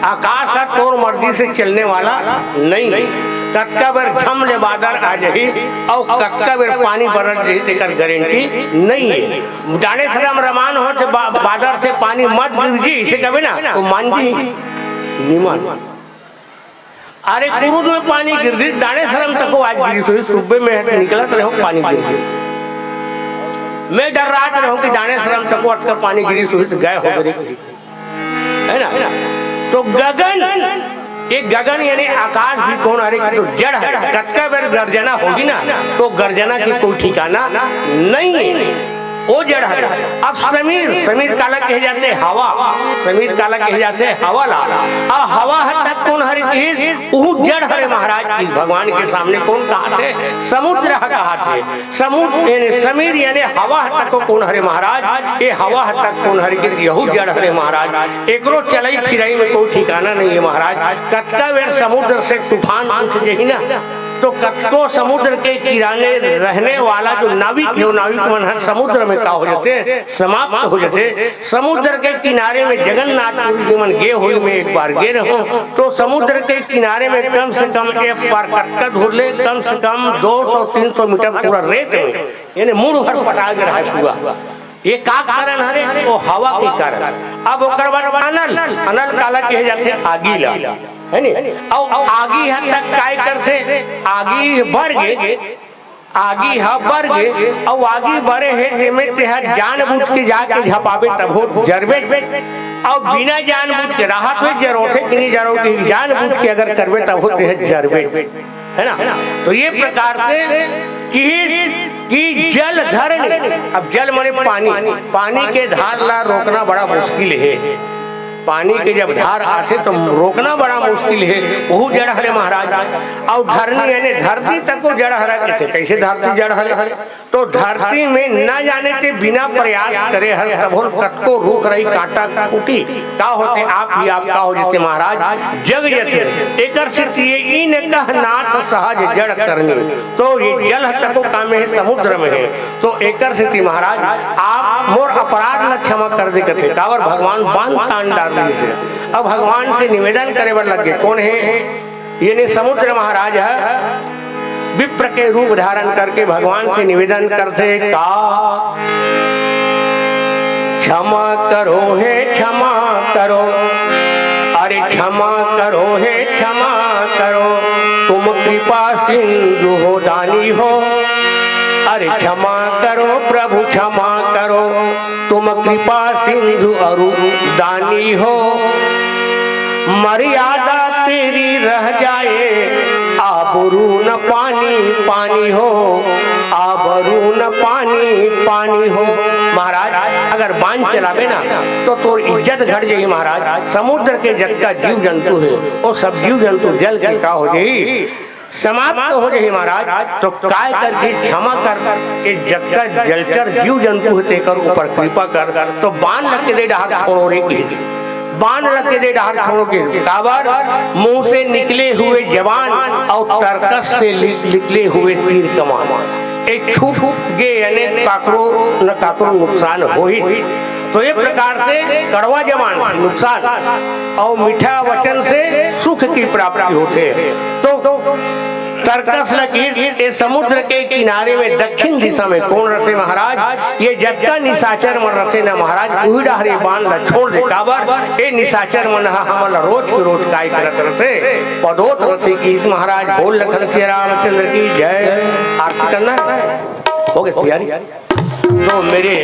आकाश ह तोर मर्जी से चलने वाला नहीं। कतका बेर झम ले बादर आ जाही, अउ कतका बेर पानी बरस जाही, तेकर गारंटी नहीं हे। डांड़े सरम रमान हो, ते बा-, बादर से पानी मत गिर जी, इसे कबे ना, तो मान जी, निमान। अरे, कुरुद में पानी गिर जी, डांड़े सरम तको आज गिरिस होही, सुबह में निकलत रहेंव, पानी गिर जी। मैं डर्रात रहेंव कि डांड़े सरम तको अतका पानी गिरिस होही, तो गए हो गए। है ना? तो गगन, ये गगन यानी आकाश भी कोन हरे कि तो जड़ हरे। कतका बेर गर्जना होही ना, तो गर्जना के कोई ठिकाना नहीं हे, वो जड़ हरे। अब समीर, समीर काला कहे जाथे? हवा। समीर काला कहे जाथे? हवा ला। अब हवा ह तक कोन हरे कि उहू जड़ हरे महाराज। कि भगवान के सामने कोन कहाथे? समुद्र ह कहाथे। समुद्र यानी समीर यानी हवा ह तको कोन हरे महाराज? ये हवा ह तक कोन हरे कि यहू जड़ हरे महाराज। एकरो चलई फिरई में कोई ठिकाना नहीं हे महाराज। कतका बेर समुद्र से तूफान उठ जही ना, तो कतको समुद्र के किनारे रहने वाला जो नाविक हे, वो नाविक मन हर समुद्र में का हो जाथे? समाप्त हो जाथे। समुद्र के किनारे में जगन्नाथपुरी जी मन गे होही, मैं एक बार गे रहेंव, तो समुद्र के किनारे में कम से कम एक बार कतका धुर ले, कम से कम दो सौ तीन सौ मीटर पूरा रेत में, यानी मुड़ भर पटा गे रहे पूरा। ये का कारण हरे? वो हवा के कारण। अब ओकर बाद अनल, अनल काला कहे जाथे? आगी ला, है नी? अउ आगी ह तक काय करथे? आगी बर गे, आगी ह बर गे, अउ आगी बरे हे, तेमे तेहा जानबूझ के जाके झपाबे तभो जरबे। अउ बिना जानबूझ के राहत होय जरोथे कि नहीं जरो, कि जानबूझ के अगर करबे तभो तेहा जरबे, है ना? तो ये प्रकार से कि, कि जल धरनी, अब जल मने पानी, पानी के धार ला रोकना बड़ा मुश्किल हे। पानी के जब धार आथे तो रोकना बड़ा मुश्किल हे, वहू जड़ हरे महाराज। अउ धरनी यानी धरती तको जड़ हरे कथे। कैसे धरती जड़ हरे? तो धरती में न जाने ते बिना प्रयास करे हर तभो कतको रूख राई कांटा खूंटी का होथे, आप ही आप का हो जथे महाराज, जग जथे। एकर सेती ये इनकह नाथ सहज जड़ करनी। तो ये जल ह तको का में हे? समुद्र में हे। तो एकर सेती महाराज, आप मोर अपराध ला क्षमा कर दे कथे। काबर? भगवान बांध तान डार दिस हे। अब भगवान से निवेदन करे बर लग गे। कोन हे? यानी समुद्र महाराज ह विप्र के रूप धारण करके भगवान से निवेदन करथे का, क्षमा करो हे, क्षमा करो, अरे क्षमा करो हे, क्षमा करो, तुम कृपा सिंधु हो, दानी हो। अरे क्षमा करो प्रभु, क्षमा करो, तुम कृपा सिंधु अरु दानी हो। मर्यादा तेरी रह जाए आबरू न पानी पानी हो, आबरू न पानी पानी हो। महाराज, अगर बांध चलाबे ना, तो तोर इज्जत घट जाही महाराज। समुद्र के जतका जीव जंतु हे, वो सब जीव जंतु जल के का हो जाही? समाप्त हो जाही महाराज। तो काय करके क्षमा कर, ये जतका जलचर जीव जंतु हे, तेकर ऊपर कृपा कर। तो बांध लग के दे डहार छोड़ो रे की, बांध लग के दे डहार छोड़ो के। काबर? मुंह से निकले हुए जबान और तरकस से लि-, निकले हुए तीर कमान, ये छूट गे, यानी काकरो न काकरो नुकसान होही। तो ये प्रकार से कड़वा जबान से नुकसान और मीठा वचन से सुख की प्राप्ति होथे। तो तरकस ल गिर, ये समुद्र के किनारे में दक्षिण दिशा में कोन रथे महाराज? ये जतका निशाचर मन रथे ना महाराज, उही डहर ये बांध ल छोड़ दे। काबर? ये निशाचर मन ह हमन ल रोज के रोज काय करत रथे, पदोत रथे। कि इस महाराज बोल लखन सिया रामचंद्र की जय। आरती करना है? हो गई तैयारी? तो मेरे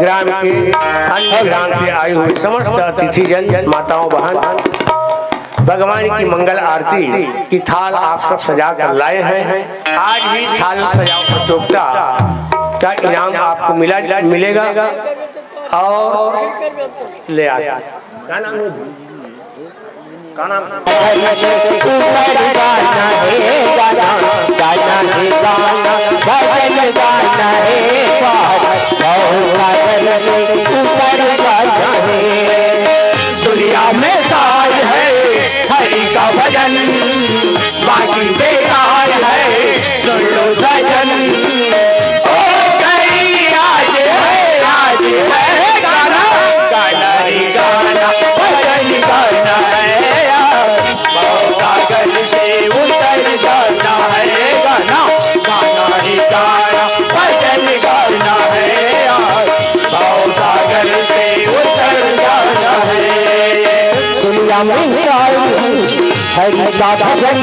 ग्राम के, अन्य ग्राम से आए हुए समस्त अतिथिजन, माताओं, बहन, भगवान की मंगल आरती की थाल आप सब सजा कर लाए हैं। आज भी थाल सजाओ प्रतियोगिता का इनाम आपको मिला, मिलेगा। और ले आ, क्या नाम है? का नाम? ऊपर गाना है गाना, गाना है गाना, भजन गाना है पार। भव सागर से ऊपर गाना है। दुनिया में साज है हरि का भजन, बाकी बेकार है, सुन लो सजन। ओ कई आज है, आज है गाना, गाना रे गाना, भजन गाना है आज। भव सागर से उतर जाना है गाना, गाना रे गाना, भजन गाना है आज। भव सागर से उतर जाना है। दुनिया में साज हरि का भजन,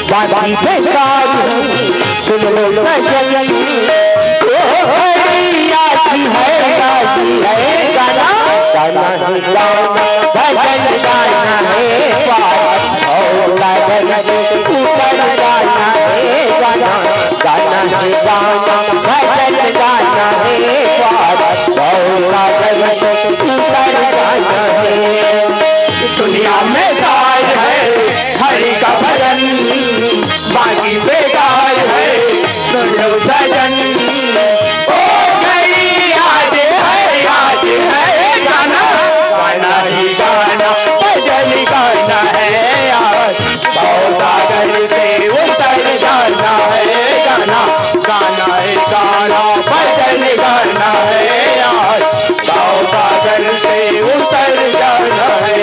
बाकी बेकार, सुन लो सजन। ओ हरि राजी है, राजी है गाना, गाना है गाना, भजन गाना है पार। ओ सागर से उतर गाना है गाना, गाना है गाना, भजन गाना है पार। ओ सागर से उतर गाना है। दुनिया में साज है हरि का भजन, बाकी बेकार है, सुन लो सजन। ओ गई आज है, आज है गाना, गाना ही गाना, भजन गाना है आज। भव सागर से उतर जाना है गाना, गाना है गाना, भजन गाना है आज। भव सागर से उतर जाना है।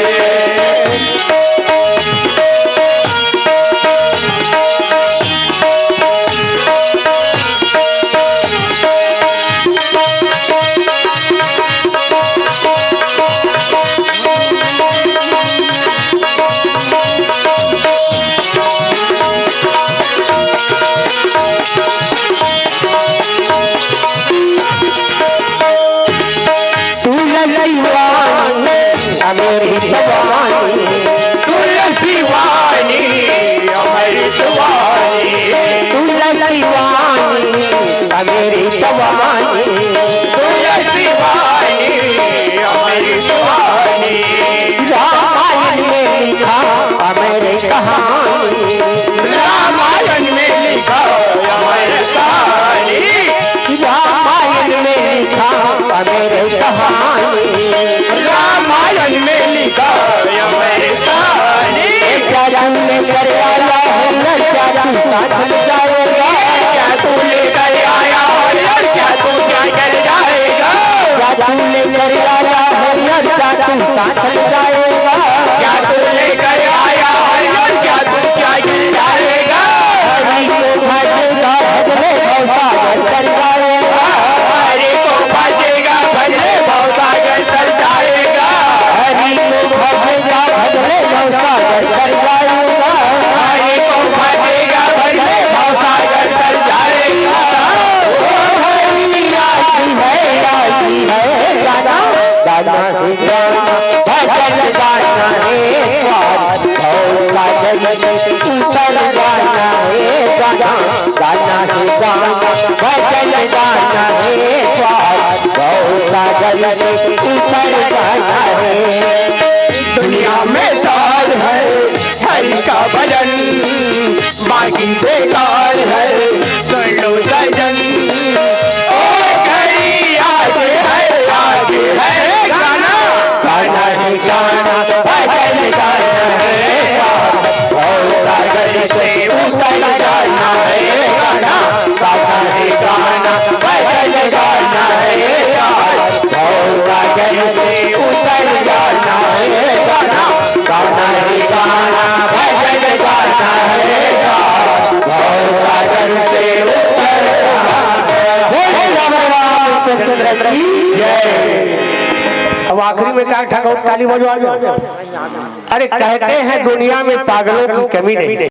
तुलसी वाणी अमृत वाणी, तुलसी वाणी अमृत वाणी, तुलसी वाणी अमृत वाणी, तुलसी वाणी अमृत वाणी। रामायण में लिखा अमर कहानी, रामायण में लिखा अमर कहानी, रामायण में लिखा अमर कहानी, रामायण में लिखा अमर कहानी। क्या तू लेकर आया है लड़का, तू साथ ले जाएगा? क्या तू लेकर आया है लड़का, तू क्या कर जाएगा? क्या तू लेकर आया है लड़का, तू साथ ले जाएगा? क्या तू लेकर आया है लड़का, तू क्या कर जाएगा? हरि को भजेगा, भजले भवसागर तर जाएगा। हरि को भजेगा, भजले भवसागर तर जाएगा। हरि को भजेगा, भजले भवसागर तर जाएगा। हरि को भजेगा, भजले भवसागर तर जाएगा। ओ गाना है पार, भव सागर से उतर जाना है। दुनिया में सार है हरि का भजन, बाकी बेकार है, सुन लो सजन। ओ घड़ी आज है, आज है गाना, गाना है गाना, भजन गाना है गाना। भव सागर से उतर जाना है गाना, गाना है गाना, भजन गाना है गाना। भव सागर से उतर जाना है गाना, गाना है गाना, भजन गाना है गाना। भव सागर से उतर जाना है। बोलिए राम राम चंद्र की जय। अब आखिरी में का ठकाऊ ताली बजवा दो। अरे कहते हैं दुनिया में पागलों की कमी नहीं।